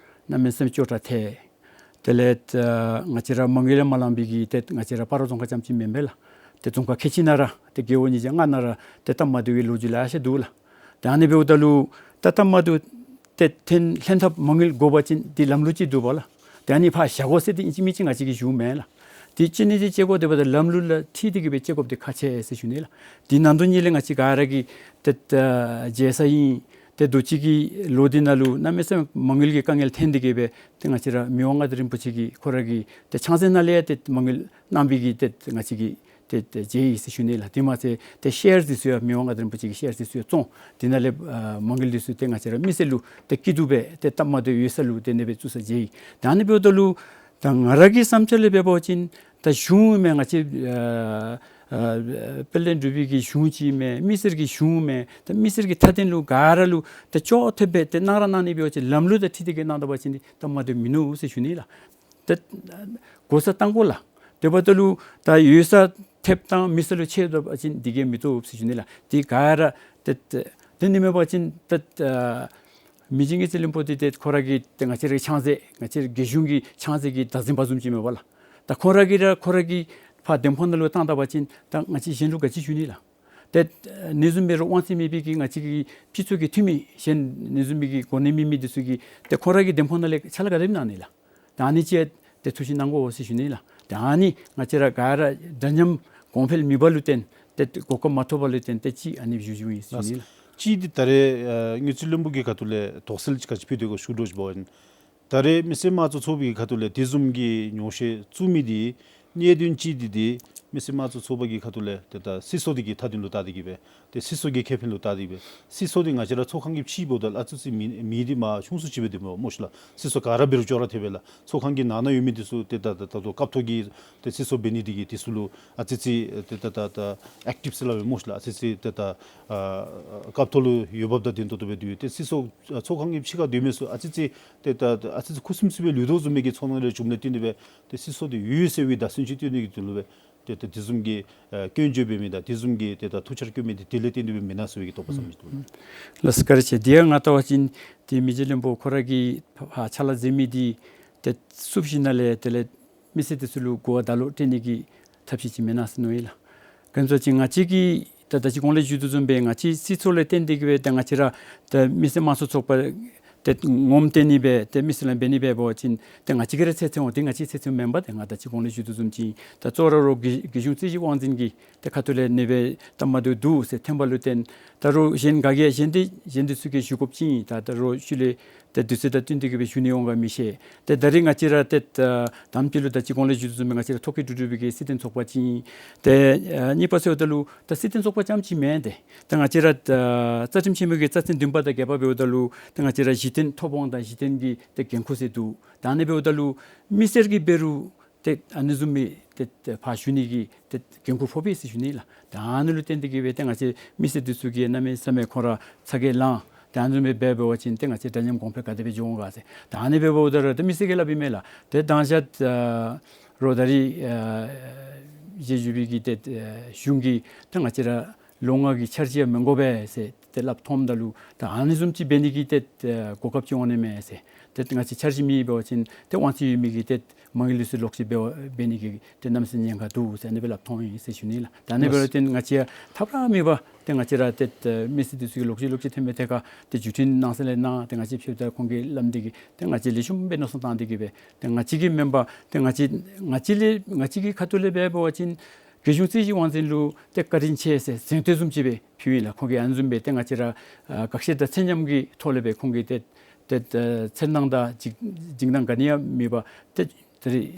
གནམ་མེད་ས་མེད་སྐྱོ་དྲགས་ཐལ། དེ་ལས་ཨ་ང་བཅས་ར་མ་དངུལ་ཡང་མ་ལང་པའི་གི་ཏེ་ང་བཅས་ར་སྤ་རོ་རྫོང་ཁག་རྐྱངམ་ཅིག་མེན་པས་ལགས། ཏེ་རྫོང་ཁག་ཁལ་གཅིག་ནང་ར་ཏེ་རྒེད་འོག་ཉིས་བརྒྱ་ལྔ་ནང་ར་ཏེ་སྟབས་མ་བདེ་བའི་ལོ་རྒྱུས་ལེ་ཤ་འདུག་ལགས། ཏེ་ཨ་ནི་འབདཝ་ད་ལུ་ད་སྟབས་མ་བདེཝ་ཏེ་ཏེ་ལྷན་ཐབས་མ་དངུལ་དགོ་པ་ཅིན་འདི་ལམ་ལུགས་ཅིག་འདུག་པ་ལགས། ཏེ་ཨ་ནི་ཕར་བཞག་དགོ་ཟེར་ཏེ་ཨིན་ཅི་མིན་ཅི་ང་བཅས་ཀྱིས་ཞུཝ་མེན་ལགས། ཏེ་ཅི་ནི་ཅིག་བཅོལ་དགོཔ་འདི་འབདཝ་ད་ལམ་ལུགས་ལུ་འཁྲིལ་ཏེ་གི་སྦེ་བཅོལ་དགོཔ་འདི་ཁག་ཆེ་ཟེར་ཞུ་ནི་ལགས། ཏེ་ནང་དོན་ཉིད་ལས་ང་བཅས་ག་ར་གིས་ཏེ་ཨ་མཇལ་ས་ཨིན། ཏེ་དུས་ཅི་གི་ལོ་འདི་ནང་ལུ་གནམ་མེད་ས་མེད་མ་དངུལ་གྱི་དཀའ་ངལ་ཐོན་ཏེ་གི་སྦེ་ཏེ་ང་བཅས་ར་མི་དབང་མངའ་བདག་རིན་པོ་ཆེ་གིས་ཁོ་ར་གི་ཏེ་ཕྱག་འཚལ་ནང་ལས་ཡང་ཏེ་མ་དངུལ་གནང་པའི་གི་ཏེ་ང་བཅས་ཀྱིས་ཏེ་ཏེ་མཇལ་ཡི་ཟེར་ཞུ་ནི་ལགས། དེ་མ་ཚད་ཏེ་ཤེར་འདི་ཚུ་ཡང་མི་དབང་མངའ་བདག་རིན་པོ་ཆེ་གི་ཤེར་འདི་ཚུ་ཡང་བཙོང་། དེ་ནང་ལས་ཨ་མ་དངུལ་འདི་ཚུ་ཏེ་ང་བཅས་ར་མི་སེར་ལུ་ཏེ་སྐྱིད་སྡུག་སྦེ་ཏེ་སྟབས་མ་བདེཝ་ཡོད་ས་ལུ་ཏེ་ཨ་ནི་སྦེ་བཙུགས་ས་མཇལ་ཡི། ད་ཨ་ནི་འབདཝ་ད་ལུ་ད་ང་ར་གི་བསམ་འཆར་ལས་འབད་བ་ཅིན་ད་གཞུང་མེན་ང་བཅས་ཨ་ཨ་དཔལ་ལྡན་འབྲུག་པའི་གི་གཞུང་ཅིག་མེན་མི་སེར་གྱི་གཞུང་མེན། ད་མི་སེར་གྱི་མཐའ་དོན་ལུ་ག་ར་ལུ་ད་ཅོག་འཐདཔ་སྦེ་ཏེ་གནང་ར་གནང་ནི་འབད་བ་ཅིན་ལམ་ལུགས་དང་འཁྲིལ་ཏེ་གི་གནང་ད་པ་ཅིན་འདི་སྟབས་མ་བདེཝ་མིན་ནུག་ཟེར་ཞུ་ནི་ལགས། ཏེ་དགོ་ས་བཏང་དགོ་ལགས། དེ་འབདཝ་ད་ལུ་ད་ཡོད་ས་ཐེབས་བཏང་མེད་ས་ལུ་ཆད་ད་པ་ཅིན་འདི་གིས་མི་བཏུབ་ཟེར་ཞུ་ནི་ལགས། འདི་ག་ར་ཏེ་ཏེ་དེ་ནི་མེན་པ་ཅིན་ཏེ་ཨ་མི་རྗེ་དངུལ་རྩིས་བློན་པོ་འདི་ཏེ་ཁོ་ར་གི་ཏེ་ང་བཅས་རའི་ཕྱག་འཚལ་ང་བཅས་རྒྱལ་གཞུང་གི་ཕྱག་འཚལ་གྱི་བདག་འཛིན་པ་བཟུམ་ཅིག་མས་པ་ལགས། ད་ཁོ་ར་གིས་ར་ཁོ་ར་གི་ཕར་འདེམས་ཁོངས་ནང་ལུ་བཏང་ད་པ་ཅིན་ད་ང་བཅས་གཞན་ལུ་ག་ཅི་ཞུ་ནི་ལགས། ཏེ་ཨ་ཨ་ནི་བཟུམ་འབད་རུང་དབང་ཚད་མེད་པའི་གི་ང་བཅས་ཀྱི་སྤྱི་ཚོགས་ཀྱི་འཐུས་མི་གཞན་ཨ་ནི་བཟུམ་མའི་གི་གོ་གནས་མེད་མི་འདི་ཚུ་གིས་ཏེ་ཁོ་ར་གི་འདེམས་ཁོངས་ནང་ལས་ཕྱག་ལཱ་ག་དེ་སྦེ་གནང་ནི་ལགས། ད་ཨ་ནི་ཅིག་ཏེ་ཐུགས་ཞིབ་གནང་དགོ་ཟེར་ཞུ་ནི་ལགས། ད་ཨ་ནི་ང་བཅས་ར་ག་ར་འདྲ་མཉམ་གོང་འཕེལ་ནུས་པ་ལུ་བརྟེན་ ཏེ་གོ་སྐབས་མ་ཐོབ་པ་ལུ་བརྟེན་ཏེ་ཅིག་ཨ་ནི་བཞུགས་བཞུགསཔ་ཨིན་ཟེར་ཞུ་ནི་ལགས། གཅིག་འདི་ད་རེས་ཨ་དངུལ་རྩིས་བློན་པོ་གི་ཁ་ཐུག་ལས་དོགས་སེལ་ཅིག་ག་ཅི་ཕུལ་དོ་གོ་ཞུ་དོ་ཅིག་འབད་བ་ཅིན་ད་རེས་མི་སེར་དམངས་གཙོ་ཚོགས་པའི་ཁ་ཐུག་ལས་དེ་བཟུམ་གྱི་ཉོགས་བཤད་བཙུགས་མི་འདི་གནད་དོན་ཅིག་འདི་འདི་མི་སེར་དམངས་གཙོ་ཚོགས་པ་གི་ཁ་ཐུག་ལས་ཏེ་ད་སྲིད་ཚོགས་འདི་གི་མཐའ་དོན་ལུ་བལྟ་སྟེ་གི་སྦེ་ཏེ་སྲིད་ཚོགས་ཀྱི་ཁེ་ཕན་ལུ་བལྟ་སྟེ་གི་སྦེ་སྲིད་ཚོགས་འདི་ང་བཅས་ར་ཚོགས་ཁང་གི་ཕྱི་འབདཝ་ད་ལུ་ཨ་ཙི་ཙི་མི་མི་འདི་མ་ཆུང་སུ་ཅིག་སྦེ་སྡོདཔ་སྨོ་ཤིག་ལགས། སྲིད་ཚོགས་ག་ར་འབད་རུང་ཅོག་ར་འཐདཔ་སྦེ་ལགས། ཚོགས་ཁང་གི་ནང་ན་ཡོད་མི་འདི་ཚུ་ཏེ་ད་ད་ད་ལྟོ་སྐབས་ཐོག་གི་ཏེ་སྲིད་ཚོགས་འབད་ནི་འདི་གིས་དེ་ཚུ་ལུ་ཨ་ཙི་ཙི་ཏེ་ད་ད་ད་ཨེཀ་ཊིབ་ཟེར་སླབ་སྦེ་སྨོ་ཤིག་ལགས། ཨ་ཙི་ཙི་ཏེ་ད་ཨ་སྐབས་ཐོག་ལུ་འོས་འབབ་དང་ལྡན་ཏོག་ཏོ་སྦེ་སྡོད། ཏེ་སྲིད་ཚོགས་ཨ་ཚོགས་ཁང་གི་ཕྱི་ཁར་སྡོད་མི་ཚུ་ཨ་ཙི་ཙི་ཏེ་ད་ཨ་ཙི་ཙི་ཁུ་སིམ་སིམ་སྦེ་ལུས་དོ་བཟུམ་མའི་གི་ཚོར་སྣང་རེ་བྱུངམ་ལས་བརྟེན་ཏེ་སྦེ་ཏེ་སྲིད་ཚོགས་འདི་ཡོད་ཟེར་བའི་བརྡ་མཚོན་ཅིག་སྟོན་ནི་གི་དོན་ལུ་སྦེ་ཏེ་ཏེ་དེ་བཟུམ་གྱི་ཨ་སྐྱོན་བརྗོད་འབད་མི་དང་དེ་བཟུམ་གྱི་ཏེ་ད་ཐུགས་འཆར་བཀོད་མི་འདི་དེ་ལས་བརྟེན་ཏེ་སྦེ་མེན་ན་ཟེར་བའི་གི་དོགས་པ་ཟ་མི་འདུག། ལགས་སོ། བཀའ་དྲིན་ཆེ། དེ་ཡང་ང་ལྟ་བ་ཅིན་ཏེ་མི་རྗེ་བློན་པོ་ཁོ་ར་གིས་ཕར་ཕར་ཕྱག་ལཱ་མཛད་མི་འདི་ཏེ་བསུབ་ཞིནམ་ལས་དེ་ལས་མི་སེར་དེ་ཚུ་ལུ་གོ་བ་ད་ལོག་སྤྲོད་ནི་གི་ཐབས་ཤེས་ཅིག་མེན་ན་ཟེར་མནོཝ་ཨིན་ལགས། ག་ཅི་ཟེར་བ་ཅིན་ང་བཅས་ཀྱིས་ད་ད་ཅི་གོང་ལས་ཞུ་དོ་བཟུམ་སྦེ་ང་བཅས་སྲིད་ཚོགས་ལས་བརྟེན་ཏེ་གི་སྦེ་ཏེ་ང་བཅས་ར་ཏེ་མི་སེར་དམངས་གཙོ་ཚོགས་པ་ཏེ་ངོམ་སྟོན་ནི་སྦེ་ཏེ་མི་སེར་ལུ་འབད་ནི་སྦེ་འབད་བ་ཅིན་ཏེ་ང་བཅས་ཀྱིས་ར་ཚེ་ཚེ་འོང་། ཏེ་ང་བཅས་ཚེ་ཚེ་མེན་པར་ཏེ་ང་ད་ཅི་གོང་ལས་ཞུ་དོ་བཟུམ་ཅིག་ད་གཙོ་བོ་ར་རོགས་རྒྱལ་རྒྱལ་གཞུང་རྩིས་ཞིབ་དབང་འཛིན་གྱི་ཏེ་ཁ་ཐུག་ལས་ཨ་ནི་སྦེ་སྟབས་མ་བདེཝ་འདུག་ཟེར་ཐོན་པ་ལུ་བརྟེན་ད་རོགས་གཞན་ག་གིས་གཞན་འདི་གཞན་འདི་ཚུ་གིས་ཞུ་དགོཔ་ཅིག་ཨིན། ད་ད་རོགས་ཤུལ་ལས་ཏེ་དུས་ཚོད་དང་བསྟུན་ཏེ་གི་སྦེ་ཞུ་ནི་འོང་ག་མི་ཤེས། ཏེ་ད་རེས་ང་བཅས་ར་ཏེ་ཨ་དང་པ་ལུ་ད་ཅི་གོང་ལས་ཞུ་དོ་བཟུམ་སྦེ་ང་བཅས་ར་ཐོ་བཀོད་གྲུབ་གྲུབ་པའི་གི་སྲིད་དོན་ཚོགས་པ་ཅིག་ཨིན། ཏེ་ཨ་གཉིས་པ་ཟེརཝ་ད་ལུ་ད་སྲིད་དོན་ཚོགས་པ་རྐྱངམ་ཅིག་མེན། ཏེ་ད་ང་བཅས་ར་ཨ་རྩ་ཁྲིམས་ཆེན་མོ་གི་རྩ་ཚན་བདུན་པ་དང་བརྒྱད་པ་འབདཝ་ད་ལུ་ཏེ་ང་བཅས་ར་གཞི་རྟེན་ཐོབ་དབང་དང་གཞི་རྟེན་གྱི་ཏེ་འགན་ཁུར་ཟེར་འདུག། ད་ཨ་ནི་འབདཝ་ད་ལུ་མི་སེར་གྱིས་འབད་རུང་ཏེ་ཨ་ནི་བཟུམ་མའི་ཏེ་ཏེ་ཕར་ཞུ་ནི་གི་ཏེ་འགན་ཁུར་ཕོགཔ་ཨིན་ཟེར་ཞུ་ནི་ལགས། ད་ཨ་ནི་ལུ་བརྟེན་ཏེ་གི་སྦེ་ཏེ་ང་བཅས་མི་སེར་འདི་ཚུ་གིས་གནམ་མེད་ས་མེད་ཁོང་ར་ཚ་གྱང་ལང་། ད་ཨ་ནི་བཟུམ་སྦེ་འབད་བ་ཅིན་ཏེ་ང་བཅས་འདྲ་མཉམ་གོང་འཕེལ་ག་དེ་སྦེ་འགྱོ་འོང་ག་ཟེར། ད་ཨ་ནི་སྦེ་འབདཝ་ད་ར་ཏེ་མི་སེར་གྱིས་སླབ་ཨིན་མས་ལགས། ཏེ་དང་ཤ་ཨ་རོགས་ད་རེས་ཨ་རྗེས་འཇུག་པའི་གི་ཏེ་ཨ་གཞུང་གིས་ཏེ་ང་བཅས་ར་ལོ་ལྔ་གི་འཆར་གཞི་ཡང་མི་དགོ་པས་ཟེར་ཏེ་སླབ་མཐོངམ་ད་ལུ་ད་ཨ་ནི་བཟུམ་ཅིག་འབད་ནི་གི་ཏེ་ཨ་གོ་སྐབས་ཅིག་འོང་ནི་མས་ཟེར། ཏེ་ང་བཅས་འཆར་གཞི་མེད་པ་ཅིན་ཏེ་དབང་ཚད་ཡོད་མི་གི་ཏེ་མ་དངུལ་ལུགས་སྲོལ་ལོག་སྤྱོད་འབད་འབད་ནི་གི་ཏེ་གནམ་མེད་ས་མེད་ཉེན་ཁ་འདུག་ཟེར་ཨ་ནི་སྦེ་སླབ་མཐོངམ་ཨིན་ཟེར་ཞུ་ནི་ལགས། ད་ཨ་ནི་འབད་རུང་ཏེ་ང་བཅས་ཡང་ཐབས་ར་མེད་པར་ཏེ་ང་བཅས་ར་ཏེ་ཨ་མི་སེར་འདི་ཚུ་གིས་ལོག་ཅི་ལོག་ཅི་ཐོན་མི་ཐད་ཁར་ཏེ་བརྒྱུད་འཕྲིན་གནང་ས་ལས་གནང་། ཏེ་ང་བཅས་ཕྱདཔ་ད་ཁོང་གིས་སླབ་ནི་འདི་གིས་ཏེ་ང་བཅས་ལེགས་ཤོམ་སྦེ་མནོ་བསམ་བཏང་སྟེ་གི་སྦེ་ཏེ་ང་བཅས་ཀྱིས་མེན་པར་ཏེ་ང་བཅས་ང་བཅས་ལས་ང་བཅས་ཀྱི་ཁ་ཐུག་ལས་འབད་འབད་བ་ཅིན་རྒྱལ་གཞུང་རྩིས་ཞིབ་དབང་འཛིན་ལུ་ཏེ་བཀའ་དྲིན་ཆེ་ཟེར་གཟེངས་བསྟོད་བཟུམ་ཅིག་སྦེ་ཕུལཝ་ཨིན་ལགས། ཁོང་གིས་ཨ་ནི་བཟུམ་སྦེ་ཏེ་ང་བཅས་ར་ཨ་དགག་བཤེར་དང་ཚད་མཉམ་གྱི་ཐོག་ལས་སྦེ་ཁོང་གིས་ཏེ་ཏེ་ཨ་འཚེར་སྣང་དང་འཇིགས་འཇིགས་སྣང་ག་ནི་ཡང་མེད་པར་ཏེ་ད་རེས་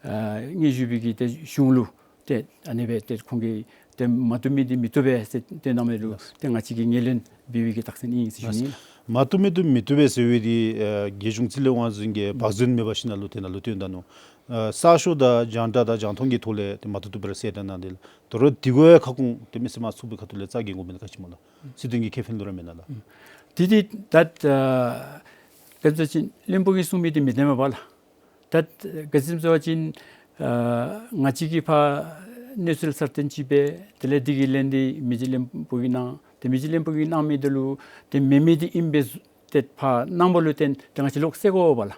ཨ་སྙན་ཞུ་པའི་གི་ཏེ་གཞུང་ལུ་ཏེ་ཨ་ནི་སྦེ་ཏེ་ཁོང་གིས་ཏེ་མ་བཏུབ་མི་འདི་མི་བཏུབ་པས་ཟེར་ཏེ་གནང་མི་ལུ་ལགས། ཏེ་ང་བཅས་ཀྱིས་ངོས་ལེན་འབད་བའི་གི་རྟགས་མཚན་ཨིན་ཟེར་ཞུ་ནི་ལགས། མ་བཏུབ་མི་འདི་མི་བཏུབ་པས་ཟེར་བའི་འདི་ཨ་རྒྱལ་གཞུང་རྩིས་ལས་དབང་འཛིན་གྱིས་བག་ཟོན་མེད་པ་ཞིག་ནང་ལུ་དེ་ནང་ལུ་སྟོན་ད་ནུག། ཨ་གསར་ཤོག་དང་རྒྱང་བསྒྲགས་དང་རྒྱང་མཐོང་གི་ཐོག་ལས་ཏེ་མ་བཏུབ་བཏུབ་སྦེ་ར་གསལ་བསྒྲགས་གནང་སྟེ་ལགས། དོ་རུང་དེ་གུ་ཡང་ཁ་སྐོང་ཏེ་མི་སེར་དམངས་གཙོ་ཚོགས་པའི་ཁ་ཐུག་ལས་རྩ་འགེངས་དགོ་མི་ནི་ག་ཅི་སྨོ་ལགས། སྲིད་དོན་གྱི་ཁེ་ཕན་ལུ་ར་མེན་ན་ལགས། དེ་འདི་ད་ཨ་ག་ཅི་ཟེར་བ་ཅིན་བློན་པོ་གིས་གསུང་མི་འདི་མི་བདེན་པས་ལགས། ད་ག་ཅི་ཟེར་བ་ཅིན་ཨ་ང་བཅས་ཀྱིས་ཕར་གནས་ཚུལ་གསར་བཏོན་ཅིག་འབད། དེ་ལས་འདི་གི་ལན་འདི་མི་རྗེ་བློན་པོ་གིས་གནང་། ཏེ་མི་རྗེ་བློན་པོ་གིས་གནང་མི་འདི་ལུ་ཏེ་མེན་མི་འདི་ཨིན་པས་ཟེར་ཏེ་ཕར་གནང་བ་ལུ་བརྟེན་ཏེ་ང་བཅས་ལོག་བསལ་དགོ་པས་ལགས།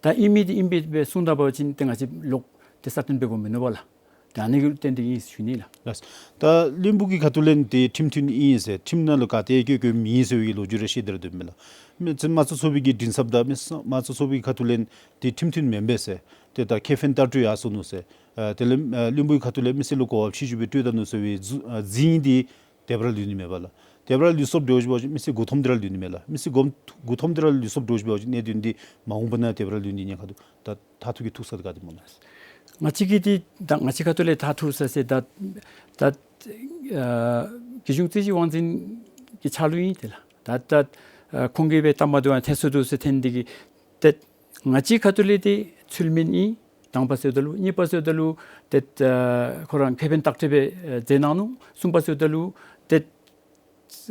ད་ཨིན་མི་འདི་ཨིན་པས་སྦེ་གསུངས་ད་པ་ཅིན་ཏེ་ང་བཅས་ལོག་ཏེ་གསར་བཏོན་འབད་དགོཔ་མིན་ནུག་པ་ལགས། ད་ཨ་ནི་གི་ཏན་ཏིག་ཨིན་ཟེར་ཞུ་ནི་ལགས། ལགས། ད་བློན་པོ་གི་ཁ་ཐུག་ལས་ཏེ་ཁྲིམས་མཐུན་ཨིན་ཟེར་ཁྲིམས་ནང་ལུ་ག་ཏེ་བཀོད་བཀོདཔ་མེད་ཟེར་བའི་ལོ་རྒྱུས་རེ་བཤད་དེ་ར་སྡོདཔ་མས་ལགས། མི་སེར་དམངས་གཙོ་ཚོགས་པའི་གི་མགྲིན་ཚབ་དང་མི་སེར་དམངས་གཙོ་ཚོགས་པའི་ཁ་ཐུག་ལས་ཏེ་ཁྲིམས་མཐུན་མེན་པས་ཟེར་ཏེ་ད་ཁེ་ཕན་ལྟར་སྤྲོད་ཡར་སོ་ནུག་ཟེར། ཨ་དེ་ལས་ཨ་བློན་པོའི་ཁ་ཐུག་ལས་མི་སེར་ལུ་གོ་བ་ཕྱི་འགྱུར་སྦེ་སྤྲོད་ད་ནུག་ཟེར་བའི་རྫུ་ཨ་རྫུན་འདི་དེ་སྦེ་ར་ལུས་ནི་མས་པ་ལགས། དེ་སྦེ་ར་ལུས་སོཔ་འདྲཝ་ཅིག་འབད་བ་ཅིན་མི་སེར་མགུ་འཐོམ་སྟེ་ར་ལུས་ནི་མས་ལགས། མི་སེར་མགུ་མགུ་འཐོམ་སྟེ་ར་ལུས་སོཔ་འདྲཝ་ཅིག་འབད་བ་ཅིན་གནད་དོན་འདི་མ་འོངས་པ་ནང་དེ་སྦེ་ར་ལུས་ནི་ཉེན་ཁ་འདུག། ད་མཐར་ཐུག་གི་ཐུག་ས་འདི་ག་ཏེ་སྨོ་ལགས། ང་བཅས་ཀྱིས་འདི་ད་ང་བཅས་ཁ་ཐུག་ལས་མཐར་ཐུག་ས་ཟེར་ད་ད་ཨ་རྒྱལ་གཞུང་རྩིས་ཞིབ་དབང་འཛིན་གྱི་ཕྱག་ལུ་ཨིན་ཏེ་ལགས། ད་ད་ཨ་ཁོང་གིས་སྦེ་སྟབས་མ་བདེཝ་ཐལ་སོང་འདུག་ཟེར་ཐོན་འདི་གིས་ཏེ་ང་བཅས་ཁ་ཐུག་ལས་འདི་ཚུལ་མིན་ཨིན། དང་པ་ཟེརཝ་ད་ལུ། གཉིས་པ་ཟེརཝ་ད་ལུ་ཏེ་ཨ་ཁོ་ར་ཁེ་ཕན་ལྟག་སྤྲོད་སྦེ་ཨ་མཛད་གནང་ནུག། གསུམ་པ་ཟེརཝ་ད་ལུ་ཏེ་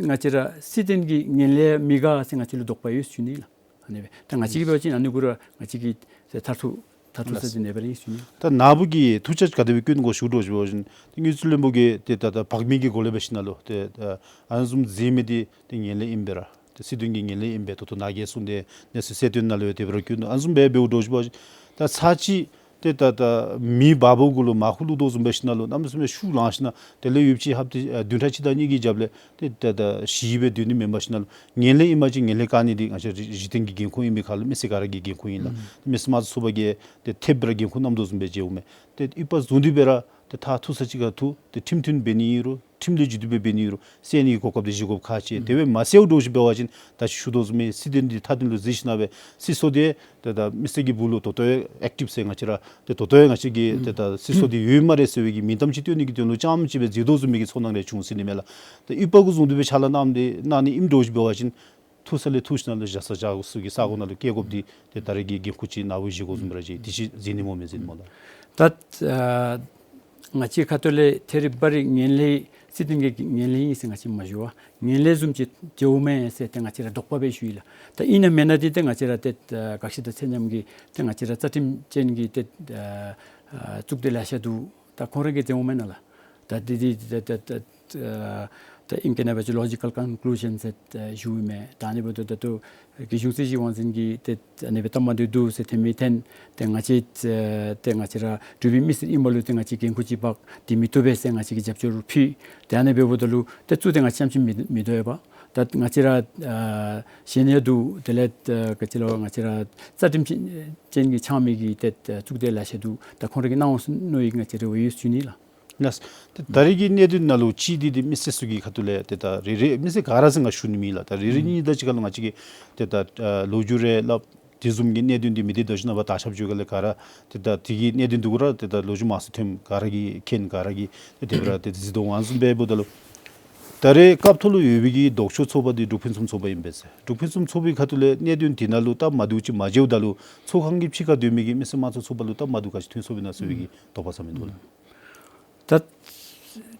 ང་བཅས་ར་སྲིད་དོན་གྱི་ངན་ལྷད་མི་དགའ་ཟེར་ང་བཅས་ལུ་དོགས་པ་ཡོད་ཟེར་ཞུ་ནི་ལགས། ཨ་ནི་སྦེ་ད་ང་བཅས་ཀྱིས་འབད་བ་ཅིན་ཨ་ནི་གུ་ར་ང་བཅས་ཀྱིས་ཏེ་མཐར་ཐུག་མཐར་ཐུག་ས་འདི་ཨ་ནི་སྦེ་ར་ཨིན་ཟེར་ཞུ་ནི། ད་ནཱ་བུ་གིས་ཐུགས་འཆར་ག་དེ་སྦེ་བསྐྱོན་དགོ་ཞུ་དོ་ཅིག་འབད་བ་ཅིན་ཏེ་དངུལ་རྩིས་བློན་པོ་གིས་ཏེ་ད་ད་བག་མེད་ཀྱི་སྒོ་ལས་འབད་ཞིནམ་ལས་ཏེ་ཨ་ཨ་ནི་བཟུམ་མཛད་མི་འདི་ཏེ་ངན་ལྷད་ཨིན་པས་ར། ཏེ་སྲིད་དོན་གྱི་ངན་ལྷད་ཨིན་པས། ད་ལྟོ་ནཱ་གིས་གསུངས་ཏེ་གནས་ཚུལ་གསལ་སྟོན་ནང་ལུ་ཡང་དེ་སྦེ་ར་བསྐྱོན་ནུག། ཨ་ནི་བཟུམ་སྦེ་འབདཝ་འདྲཝ་ཅིག་འབད་བ་ཅིན་ད་ཚར་གཅིག་ཏེ་ད་ད་མེ་འབར་བའི་གུ་ལུ་མར་ཁུ་བླུག་དོ་བཟུམ་འབད་ཞིནམ་ལས་གནམ་མེད་ས་མེད་ཤུགས་ལང་ཞིནམ་ལས་དེ་ལས་ཡུདཔ་ཅིག་ཧབ་ཏེ་ཨ་བདུན་ཕྲག་གཅིག་དང་གཉིས་ཀྱི་རྒྱབ་ལས་ཏེ་ད་ད་ཞི་སྦེ་སྡོད་ནི་མེན་པར་ཞིནམ་ལས་ངན་ལྷད་ཨིན་པ་ཅིན་ངན་ལྷད་བཀག་ནི་འདི་ང་བཅས་ར་གཞི་རྟེན་གྱི་འགན་ཁུར་ཨིན་པའི་ཁར་ལུ་མི་སེར་ག་ར་གི་འགན་ཁུར་ཨིན་ལགས། ཨུམ་མི་སེར་དམངས་གཙོ་ཚོགས་པ་གིས་ཏེ་ཐེབས་སྦེ་ར་འགན་ཁུར་བསྣམ་དོ་བཟུམ་སྦེ་མཇལཝ་མས། ཏེ་ཨིན་པ་བཟུམ་འདི་སྦེ་ར་ ཏེ་མཐར་ཐུག་ས་ཅིག་ཁར་ཐུག་ཏེ་ཁྲིམས་མཐུན་འབད་ནི་ཨིན་རུང་ཁྲིམས་ལུགས་ཀྱི་དུས་སྦེ་འབད་ནི་ཨིན་རུང་སེལ་ནི་གི་གོ་སྐབས་འདི་བཞེས་དགོཔ་ཁག་ཆེ། དེ་སྦེ་མ་སེལཝ་འདྲཝ་ཅིག་འབད་བ་ཅིན་ད་ཅི་ཞུ་དོ་བཟུམ་སྦེ་སྲིད་དོན་འདི་མཐའ་དོན་ལུ་གཟིགས་ཞིནམ་སྦེ་སྲིད་ཚོགས་འདི་ཏེ་ད་མི་སེར་གྱི་སྦུག་ལུ་ད་ལྟོ་ཡང་ཨེཀ་ཊིབ་ཟེར་ང་བཅས་ར་ཏེ་ད་ལྟོ་ཡང་ང་བཅས་ཀྱི་ཏེ་ད་སྲིད་ཚོགས་འདི་ཡོད་སྨ་རེ་ཟེར་བའི་གི་མིང་གཏམ་ཅིག་སྟོན་ནི་གི་དོན་ལུ་རྐྱངམ་ཅིག་སྦེ་མཛད་དོ་བཟུམ་མའི་གི་ཚོར་སྣང་རེ་བྱུང་ཟེར་ནི་མས་ལགས། ད་ཨུཏྤལ་གུ་བཟུང་སྟེ་སྦེ་ཕྱག་ལཱ་གནང་སྟེ་གནང་ནི་ཨིནམ་འདྲཝ་ཅིག་འབད་བ་ཅིན་ཐུག་ས་ལས་ཐུག་ཞིནམ་ལས་བཞག་ས་བཞག་ས་གི་ས་གོ་ནང་ལུ་བསྐྱལ་དགོཔ་འདི་ཏེ་ད་རེས་ཀྱི་འགན་ཁུར་ཅིག་ནཱ་བུ་བཞེས་དགོ་བཟུམ་ར་ཅིག་དེ་ཅིག་གཟིགས་ནི་སྨོ་མི་གཟིགས་ནི་སྨོ་ལགས། ད་ཨ་ང་བཅས་ཁ་ཐུག་ལས་ཐད་རི་བ་རི་ངན་ལྷད་སྲིད་དོན་གྱི་ངན་ལྷད་ཨིན་ཟེར་ང་བཅས་མ་ཞུ་བར་ངན་ལྷད་བཟུམ་ཅིག་འབྱུངམ་མས་ཟེར་ཏེ་ང་བཅས་ར་དོགས་པ་སྦེ་ཞུ་ཡི་ལགས། ད་ཨིན་ན་མེན་ན་འདི་ཏེ་ང་བཅས་ར་ཏེ་ཨ་དགག་བཞག་དང་ཚད་མཉམ་གྱི་ཏེ་ང་བཅས་ར་རྩ་ཁྲིམས་ཅན་གྱི་ཏེ་ཨ་ཨ་གཙུག་སྡེ་ལེ་ཤ་འདུག། ད་ཁོང་ར་གིས་འབྱུངམ་མེན་ན་ལགས། ད་འདི་འདི་ད་ད་ད་ད་ཨིང་སྐད་ནང་འབད་བ་ཅིན་ལོ་ཇི་ཀལ་ཀོན་ཀུ་ལུ་ཤཱན་ཟེར་ཨ་ཞུཝ་མས། ད་ཨ་ནི་འབདཝ་ད་ད་ལྟོ་རྒྱལ་གཞུང་རྩིས་ཞིབ་དབང་འཛིན་གྱིས་ཏེ་ཨ་ནི་སྦེ་སྟབས་མ་བདེཝ་འདུག་ཟེར་ཐོན་མི་ཐོན་ཏེ་ང་བཅས་ཨ་ཏེ་ང་བཅས་ར་འབྲུག་པའི་མི་སེར་ཨིན་པ་ལུ་ཏེ་ང་བཅས་འགན་ཁུར་ཅིག་འབག་སྟེ་མི་བཏུབ་པས་ཟེར་ང་བཅས་ཀྱིས་རྒྱབ་སྐྱོར་ཕུལ། ཏེ་ཨ་ནི་འབདཝ་ད་ལུ་ཏེ་གཙོ་དེ་ང་བཅས་རྐྱངམ་ཅིག་མི་མི་བཏུབ་པས། ད་ང་བཅས་ར་ཨ་གཞན་ཡང་འདུག། དེ་ལས་ཨ་ག་ཅི་ལོ་ང་བཅས་ར་རྩ་ཁྲིམས་ཅན་ཅན་གྱི་ཆགས་མི་གི་ཏེ་ཨ་གཙུག་སྡེ་ལེ་ཤ་འདུག། ད་ཁོང་ར་གིས་གནང་འོང་ཟེར་མནོ་བའི་ང་བཅས་ར་འོས་ཡོད་ཟེར་ཞུ་ནི་ལགས། ལགས། ད་ད་རེས་ཀྱི་གནད་དོན་ནང་ལུ་གཅིག་འདི་ཏེ་མི་སེར་ཚུ་གི་ཁ་ཐུག་ལས་ཏེ་ད་རེ་རེ་མི་སེར་ག་ར་ཟེར་ང་ཞུ་ནི་མེན་ལགས། ད་རེ་རེ་གཉིས་གཉིས་ད་ཅིག་ཁར་ལུ་ང་བཅས་ཀྱིས་ཏེ་ད་ཨ་ལོ་རྒྱུས་རེ་སླབ། དེ་བཟུམ་གྱི་གནད་དོན་འདི་མི་སྡེ་བརྡ་བརྒྱུད་ནང་ཕར་དར་ཁྱབ་འགྱོ་ག་ལས་ག་ར་ཏེ་ད་དེ་གི་གནད་དོན་འདི་གུ་ར་ཏེ་ད་ལོ་རྒྱུས་མང་སུ་ཐོནམ་ག་ར་གིས་མཁྱེན། ག་ར་གིས་ཏེ་དེ་སྦེ་ར་ཏེ་གཟིགས་དོ་བཟུམ་སྦེ་འབདཝ་ད་ལུ་ད་རེས་སྐབས་ཐོག་ལུ་ཡོད་པའི་གི་ལྡོག་ཕྱོགས་ཚོགས་པ་འདི་འབྲུག་ཕུན་སུམ་ཚོགས་པ་ཨིན་པས་ཟེར། འབྲུག་ཕུན་སུམ་ཚོགས་པའི་ཁ་ཐུག་ལས་གནད་དོན་འདི་ནང་ལུ་སྟབས་མ་བདེཝ་ཅིག་མ་མཇལཝ་ད་ལུ་ཚོགས་ཁང་གི་ཕྱི་ཁར་སྡོད་མི་གི་མི་སེར་དམངས་གཙོའི་ཚོགས་པ་ལུ་སྟབས་མ་བདེཝ་ག་ཅི་ཐོན་སོཔ་ཨིན་ན་ཟེར་བའི་གི་དོགས་པ་ཟ་མི་འདུག་ལགས། ད་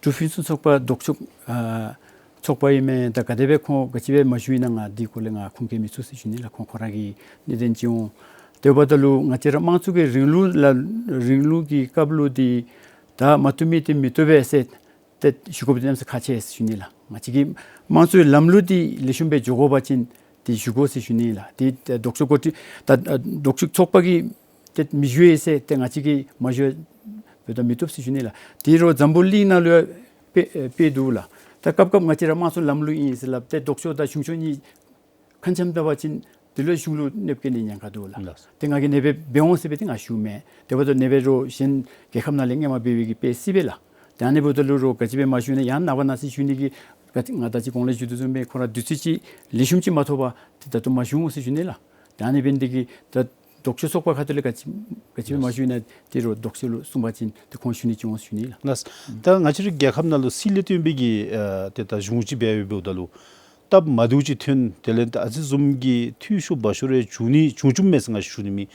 འབྲུག་ཕུན་སུམ་ཚོགས་པ་ལྡོག་ཕྱོགས་ཨ་ཚོགས་པ་ཨིན་མས། ད་ག་དེ་སྦེ་ཁོང་ག་ཅི་སྦེ་མ་ཞུ་ཡི་ན་ང་འདི་སྐོར་ལས་ང་ཁུངས་སྐྱེལ་མི་ཚུགས་ཟེར་ཞུ་ནི་ལགས། ཁོང་ཁོང་ར་གི་གནད་དོན་ཅིག་འོང་། དེ་འབདཝ་ད་ལུ་ང་བཅས་ར་དམངས་གཙོ་གི་རིང་ལུགས་ལ་རིང་ལུགས་ཀྱི་སྐབས་ལུ་འདི་ད་མ་བཏུབ་མི་འདི་མི་བཏུབ་པས་ཟེར་ཏེ་ཞུ་དགོཔ་འདི་གནམ་མེད་ས་མེད་ཁག་ཆེ་ཟེར་ཞུ་ནི་ལགས། ང་བཅས་ཀྱི་དམངས་གཙོའི་ལམ་ལུགས་འདི་ལེགས་ཤོམ་སྦེ་འགྱོ་དགོ་པ་ཅིན་འདི་ཞུ་དགོ་ཟེར་ཞུ་ནི་ལགས། འདི་ལྡོག་ཕྱོགས་འགོ་ཁྲིད་ད་ལྡོག་ཕྱོགས་ཚོགས་པ་གིས་ཏེ་མི་ཞུ་ཡི་ཟེར་ཏེ་ང་བཅས་ཀྱིས་མ་ཞུ་བ་ད་མི་བཏུབ་ཟེར་ཞུ་ནི་ལགས། དེ་རུང་འཛམ་བུ་གླིང་ནང་ལུ་ཡང་དཔེ་དཔེ་འདུག་ལགས། ད་སྐབས་སྐབས་ང་བཅས་ར་དམངས་གཙོའི་ལམ་ལུགས་ཨིན་ཟེར་སླབ་སྟེ་ལྡོག་ཕྱོགས་དང་གཞུང་ཕྱོགས་གཉིས་ཁ་འཆམ་ད་པ་ཅིན་དེ་ལུ་གཞུང་ལུ་གནོདཔ་བཀལ་ནི་ཉེན་ཁ་འདུག་ལགས། ལགས། ཏེ་ང་གིས་ཨ་ནེ་སྦེ་འབད་འོང་ཟེར་སྦེ་ཏེ་ང་ཞུཝ་མེན། དེ་འབདཝ་ད་ཨ་ནེ་སྦེ་རོགས་གཞན་རྒྱལ་ཁབ་ནང་ལས་སྔོན་མ་འབད་བའི་གི་དཔེ་སྲིད་པས་ལགས། ད་ཨ་ནི་འབདཝ་ད་ལུ་རོགས་ག་ཅི་སྦེ་མ་ཞུ་ནི་ཡང་ནངས་པ་གནངས་ཚེ་ཞུ་ནི་གི་ག་ཅི་ང་ད་ཅི་གོང་ལས་ཞུ་དོ་བཟུམ་སྦེ་ཁོང་ར་དུས་ཚོད་ཅིག་ལེགས་ཤོམ་ཅིག་མ་ཐོབ་པར་ཏེ་ད་ལྟོ་མ་ཞུ་འོང་ཟེར་ཞུ་ནི་ལགས། ད་ཨ་ནི་འབད་ནི་དེ་གིས་ད་ལྡོག་ཕྱོགས་ཚོགས་པ་ཁ་ཐུག་ལས་ག་ཅི་ག་ཅི་སྦེ་མ་ཞུ་ཡི་ན་དེ་རོགས་ལྡོག་ཕྱོགས་ལུ་གསུངས་པ་ཅིན་ཏེ་ཁོང་ཞུ་ནི་ཅིག་འོང་ཟེར་ཞུ་ནི་ལགས། ལགས། ད་ང་བཅས་རའི་རྒྱལ་ཁབ་ནང་ལུ་སྲིད་ལས་བརྟེན་པའི་གི་ཨ་ཏེ་ད་གཞུང་ཅིག་འབད་འབདཝ་ད་ལུ་སྟབས་མ་བདེཝ་ཅིག་ཐོན། དེ་ལས་ད་ཨ་ཙི་བཟུམ་གྱི་འཐུས་ཤོར་བ་ཤོར་རེ་བྱུང་ནི་བྱུང་བྱུངམ་མས་ཟེར་ང་ཞུ་ནི་མེད།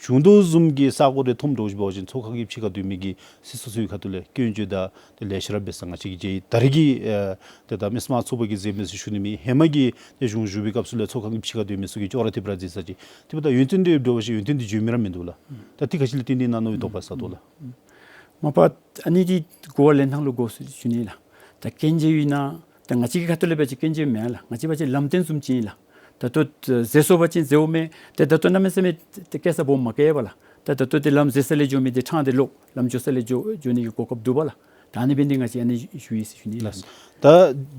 བྱུང་དོ་བཟུམ་གྱི་ས་གོ་རེ་མཐོངམ་འདྲཝ་ཅིག་འབད་བ་ཅིན་ཚོགས་ཁང་གི་ཕྱི་ཁར་སྡོད་མི་གི་སྲིད་ཚོགས་ཚུའི་ཁ་ཐུག་ལས་སྐྱོན་བརྗོད་དང་ཏེ་ལེ་ཤ་ར་འབད་ས་ང་བཅས་ཀྱིས་མཇལ་ཡི། ད་རེས་ཀྱི་ཨ་ཏེ་ད་མི་སེར་དམངས་གཙོའི་ཚོགས་པ་གིས་མཛད་མས་ཟེར་ཞུ་ནི་མེད། ཧེ་མ་གི་ཏེ་གཞུང་བཞུགས་པའི་སྐབས་སུ་ལས་ཚོགས་ཁང་གི་ཕྱི་ཁར་སྡོད་མི་ཚུ་གིས་ཅོག་ར་འཐདཔ་ར་མཛད་ས་ཅིག། དེ་འབདཝ་ད་ཡོན་ཏན་འདི་འབད་བ་ཅིན་ཡོན་ཏན་འདི་བརྗོད་མི་ར་མིན་འདུག་ལགས། ད་འདི་ག་ཅི་ལས་བརྟེན་ཏེ་ཨིན་ན་མནོ་བའི་དོགས་པ་ཟ་དོ་ལགས། མ་པ་ཨ་ནི་འདི་གོ་བ་ལེན་ཐངས་ལུ་དགོ་ཟེར་ཞུ་ནི་ལགས། ད་སྐྱོན་བརྗོད་ཨིན་ན་ད་ང་བཅས་ཀྱི་ཁ་ཐུག་ལས་འབད་བ་ཅིན་སྐྱོན་བརྗོད་མེན་ལགས། ང་བཅས་འབད་བ་ཅིན་ལམ་སྟོན་བཟུམ་ཅིག་ཨིན་ལགས། ད་ལྟོ་མཛད་སོང་པ་ཅིན་མཛད་འོང་མས། ཏེ་ད་ལྟོ་གནམ་མེད་ས་མེད་ཏེ་སྐྱེལ་ས་སྦོམ་མ་བཀལ་བས་ལགས། ད་ད་ལྟོ་ཏེ་ལམ་མཛད་ས་ལས་འགྱོ་མི་འདི་ཕྲང་སྟེ་ལོག་ལམ་འགྱོ་ས་ལས་འགྱོ་འགྱོ་ནི་གི་གོ་སྐབས་འདུག་པ་ལགས། ད་ཨ་ནི་འབད་ནི་དེ་གིས་ང་བཅས་ཨ་ནི་ཞུ་ཡི་ཟེར་ཞུ་ནི་ལགས། ལགས། ད་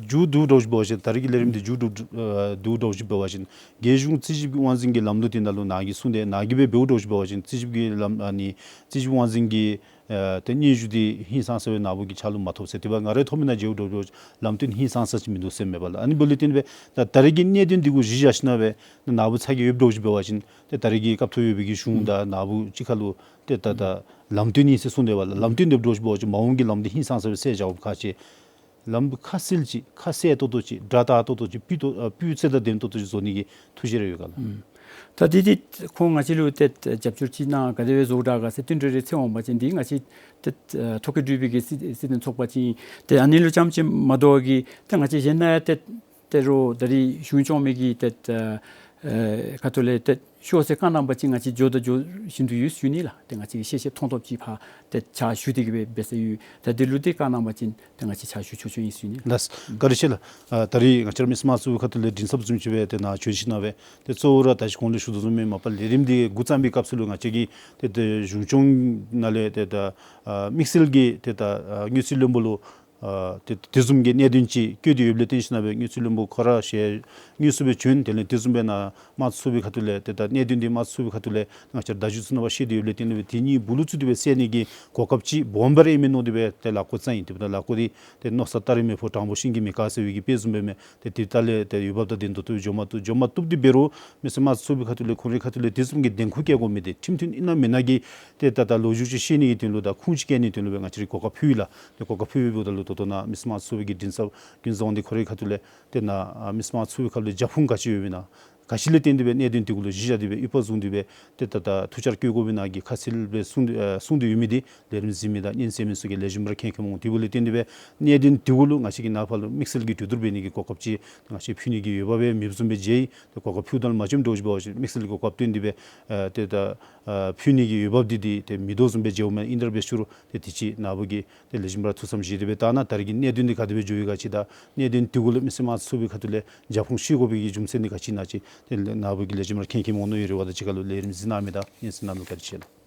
མཇུག་བསྡུ་འདྲཝ་ཅིག་འབད་བ་ཅིན་ད་རེས་ཀྱི་ལས་རིམ་འདི་མཇུག་བསྡུ་ཨ་བསྡུ་འདྲཝ་ཅིག་འབད་བ་ཅིན་རྒྱལ་གཞུང་རྩིས་ཞིབ་ཀྱི་དབང་འཛིན་གྱི་ལམ་ལུགས་འདི་ནང་ལུ་ནཱ་གིས་གསུངས་ཏེ་ནཱ་གིས་སྦེ་འབདཝ་འདྲཝ་ཅིག་འབད་བ་ཅིན་རྩིས་ཞིབ་ཀྱི་ལམ་ཨ་ནི་རྩིས་ཞིབ་དབང་འཛིན་གྱི་ཨ་ཏེ་སྙན་ཞུ་འདི་ཧིང་སངས་ས་སྦེ་ནཱ་བུ་གི་ཕྱག་ལུ་མ་ཐོབ་ཟེར། དེ་འབདཝ་ད་ང་རའི་ཐོབ་མི་ནང་མཇལཝ་འདྲཝ་ཅིག་ལམ་སྟོན་ཧིང་སངས་ས་ཅིག་མིན་འདུག་ཟེར་མས་པ་ལགས། ཨ་ནི་འབདཝ་ལས་བརྟེན་སྦེ་ད་ད་རེས་ཀྱི་གནད་དོན་འདི་གུ་གཞི་བཞག་ཞིནམ་སྦེ་ནཱ་བུ་ཚ་གྱང་ཡོདཔ་འདྲཝ་ཅིག་འབད་བ་ཅིན་ཏེ་ད་རེས་ཀྱི་སྐབས་ཐོག་ཡོད་པའི་གི་གཞུང་དང་ནཱ་བུ་གཅིག་ཁར་ལུ་ཏེ་ད་ད་ལམ་སྟོན་ཨིན་ཟེར་གསུངས་ཏེ་པ་ལགས། ལམ་སྟོན་འདི་འདྲཝ་ཅིག་འབད་བ་ཅིན་མ་འོངས་ཀྱི་ལམ་འདི་ཧིང་སངས་ས་སྦེ་གསལ་བཞག་དགོཔ་ཁག་ཆེ། ལམ་ཁ་གསལ་ཅིག་ཁ་གསལ་ཏོག་ཏོ་ཅིག་སྒྲ་དག་ཏོག་ཏོ་ཅིག་སྤུས་ཏོག་ཨ་སྤུས་ཚད་དང་ལྡན་ཏོག་ཏོ་ཅིག་བཟོ་ནི་གི་ཐུགས་བཞེད་རེ་ཡོད་ག་ལགས། ཨུམ། ད་འདི་འདི་ཁོང་ང་བཅས་ལུ་ཏེ་རྒྱབ་སྐྱོར་ཅིག་གནང་ག་དེ་སྦེ་བཟོ་དྲག་ག་ཟེར་བསྟུན་གྲོས་རེ་འཚོལ་འོང་པ་ཅིན་འདི་ང་བཅས་ཏེ་ཨ་ཐོ་བཀོད་གྲུབ་པའི་གི་སྲིད་སྲིད་དོན་ཚོགས་པ་ཅིག་ཨིན། ཏེ་ཨ་ནི་ལུ་རྐྱངམ་ཅིག་མ་དོ་བར་གྱི་ཏེ་ང་བཅས་གཞན་ནང་ཡང་ཏེ་ཏེ་རོགས་ད་རེས་གཞུང་སྐྱོང་མི་གི་ཏེ་ཨ་ཨ་ཁ་ཐུག་ལས་ཏེ་ཤོག་ཟེར་བཀའ་གནང་པ་ཅིན་ང་བཅས་འགྱོ་དང་འགྱོ་བཞིན་དུ་ཡོད་ཟེར་ཞུ་ནི་ལགས། ཏེ་ང་བཅས་ཀྱིས་ཤེས་ཤེས་མཐོང་མཐོངམ་ཅིག་ཕར་ཏེ་ཕྱག་ཞུ་སྟེ་གི་སྦེ་འབད་ས་ཡོད། ད་འདི་ལུ་ཏེ་བཀའ་གནང་པ་ཅིན་ཏེ་ང་བཅས་ཕྱག་ཞུ་ཆོག་ཆོག་ཨིན་ཟེར་ཞུ་ནི་ལགས། ལགས། བཀའ་དྲིན་ཆེ་ལགས། ཨ་ད་རེས་ང་བཅས་ར་མི་སེར་དམངས་གཙོའི་ཁ་ཐུག་ལས་མགྲིན་ཚབ་བཟུམ་ཅིག་སྦེ་ཏེ་ནཱ་བྱོན་ཞིནམ་སྦེ་ཏེ་གཙོ་བོ་ར་ད་ཅི་གོང་ལས་ཞུ་དོ་བཟུམ་སྦེ་མ་པ་ལས་རིམ་འདི་འགོ་བརྩམས་པའི་སྐབས་སུ་ལུ་ང་བཅས་ཀྱིས་ཏེ་ཏེ་གཞུང་སྐྱོང་ནང་ལས་ཏེ་ད་ཨ་དམིགས་བསལ་གྱི་ཏེ་ད་ཨ་དངུལ་རྩིས་བློན་པོ་ལུ་ ཨ་དེ་དེ་བཟུམ་གྱི་གནད་དོན་ཅིག་བཀོད་དེ་ཡོདཔ་ལས་བརྟེན་ཞིནམ་ལས་དངུལ་རྩིས་བློན་པོ་ཁོ་ར་ཞལ་དངོས་སུ་སྦེ་བྱོན། དེ་ལས་དེ་བཟུམ་སྦེ་ནཱ་དམངས་གཙོ་ཚོགས་པའི་ཁ་ཐུག་ལས་ཏེ་ད་གནད་དོན་འདི་དམངས་གཙོ་ཚོགས་པའི་ཁ་ཐུག་ལས་ང་བཅས་ར་བརྡ་བརྒྱུད་ཚུ་ནང་ཕར་བཤད་དེ་ཡོདཔ་ལས་བརྟེན་ཏེ་སྦེ་དེ་གཉིས་སྦུག་ལུ་ཚུད་དེ་སྦེ་བསལ་ནི་གི་གོ་སྐབས་ཅིག་སྦོམ་སྦེ་ར་ཨིན་མས་མནོ་སྟེ་སྦེ་ཏེ་ལག་ཁོ་བཙལ་ཡི། དེ་འབདཝ་ད་ལག་ཁོ་འདི་ཏེ་མནོ་ས་སྟ་རེ་མེད་ཕོ་དྲང་པོ་ཤིང་གི་མེ་དཀར་ཟེར་བའི་གི་དཔེ་བཟུམ་སྦེ་མས། ཏེ་དེ་ད་ལས་ཏེ་འོས་འབབ་དང་ལྡན་ཏོག་ཏོ་འགྱོ་མ་བཏུབ། འགྱོ་མ་བཏུབ། དེ་འབད་རུང་མི་སེར་དམངས་གཙོ་ཚོགས་པའི་ཁ་ཐུག་ལས་ཁོང་རའི་ཁ་ཐུག་ལས་དེ་བཟུམ་གྱི་འདེམས་ཁོངས་བཀལ་དགོ་མི་འདི་ཁྲིམས་མཐུན་ཨིན་ན་མེན་ན་གི་ཏེ་ད་ད་ལོ་རྒྱུས་ཅིག་ཤེས་ནི་གི་དོན་ལུ་དང་ཁུངས་ཅིག་བཀལ་ནི་དོན་ལུ་སྦེ་ང་བཅས་ར་གོ་སྐབས་ཕུལ་ཡི་ལགས། ཏེ་གོ་སྐབས་ཕུལ་བའི་འབདཝ་ད་ལུ་ད་ལྟོ་ནཱ་མི་སེར་དམངས་གཙོ་ཚོགས་པའི་གི་མགྲིན་ཚབ་ཀུན་བཟང་དབང་འདུས་ཁོ་རའི་ཁ་ཐུག་ལས་ཏེ་ནཱ་ཨ་མི་སེར་དམངས་གཙོ་ཚོགས་པའི་ཁ་ཐུག་ལས་རྒྱབ་ཁུངས་ག་ཅི་ཡོདཔ་ཨིན་ན། ག་ཅི་ལས་བརྟེན་ཏེ་སྦེ་གནད་དོན་འདི་གུ་ལུ་གཞི་བཞག་སྟེ་སྦེ་དབྱུག་པ་བཟུང་སྟེ་སྦེ་ཏེ་ད་ད་ཐུགས་འཆར་བཀོད་དགོ་པས་ན་གི་ཁ་གསལ་སྦེ་གསུངས་ཏེ་ཨ་གསུངས་ཏེ་ཡོད་མི་འདི་ལས་རིམ་གཟིགས་མི་དང་སྙན་གསན་མི་ཚུ་གིས་ལེགས་ཤོམ་སྦེ་ར་མཁྱེན་མཁྱེནམ་འོང་། དེ་འབདཝ་ལས་བརྟེན་ཏེ་སྦེ་གནད་དོན་འདི་གུ་ལུ་ང་བཅས་ཀྱིས་ནཱ་ཕར་ལུ་དམིགས་བསལ་གྱི་གྲོས་བསྡུར་འབད་ནི་གི་གོ་སྐབས་ཅིག་ང་བཅས་ཕུལ་ནི་གི་འོས་འབབ་སྦེ་མེདཔ་བཟུམ་སྦེ་མཇལ་ཡི། ཏེ་གོ་སྐབས་ཕུལཝ་ད་ལུ་མ་བྱོནམ་འདྲཝ་ཅིག་འབད་བ་ཅིན་དམིགས་བསལ་གྱི་གོ་སྐབས་བཏོན་ཏེ་སྦེ་ཨ་ཏེ་ད་ཨ་ཕུལ་ནི་གི་འོས་འབབ་འདི་འདི་ཏེ་མེད་དོ་བཟུམ་སྦེ་མཇལཝ་མས། ཨིན་ད་ར་འབད་ཞུ་རུང་ཏེ་དེ་ཅིག་ནཱ་བུ་གིས་ཏེ་ལེགས་ཤོམ་སྦེ་ར་ཐུགས་བསམ་བཞེས་ཏེ་སྦེ་ད་ནཱ་ད་རེས་ཀྱི་གནད་དོན་འདི་ག་དེ་སྦེ་འགྱོ་ཡི་ག་ཅི་དང་གནད་དོན་འདི་གུ་ལུ་མི་སེར་དམངས་གཙོ་ཚོགས་པའི་ཁ་ཐུག་ལས་རྒྱབ་ཁུངས་བཤད་དགོ་པའི་གི་རྒྱུ་མཚན་འདི་ག་ཅི་ཨིན་ན་ཅིག་ཏེ་ནཱ་བུ་གིས་ལེགས་ཤོམ་སྦེ་ར་མཁྱེན་མཁྱེནམ་འོང་མནོ་ཡི། རེ་བ་དང་གཅིག་ཁར་ལུ་ལས་རིམ་གཟིགས་གནང་མི་དང་སྙན་གསན་གནང་མི་ལུ་བཀའ་དྲིན་ཆེ་ལགས།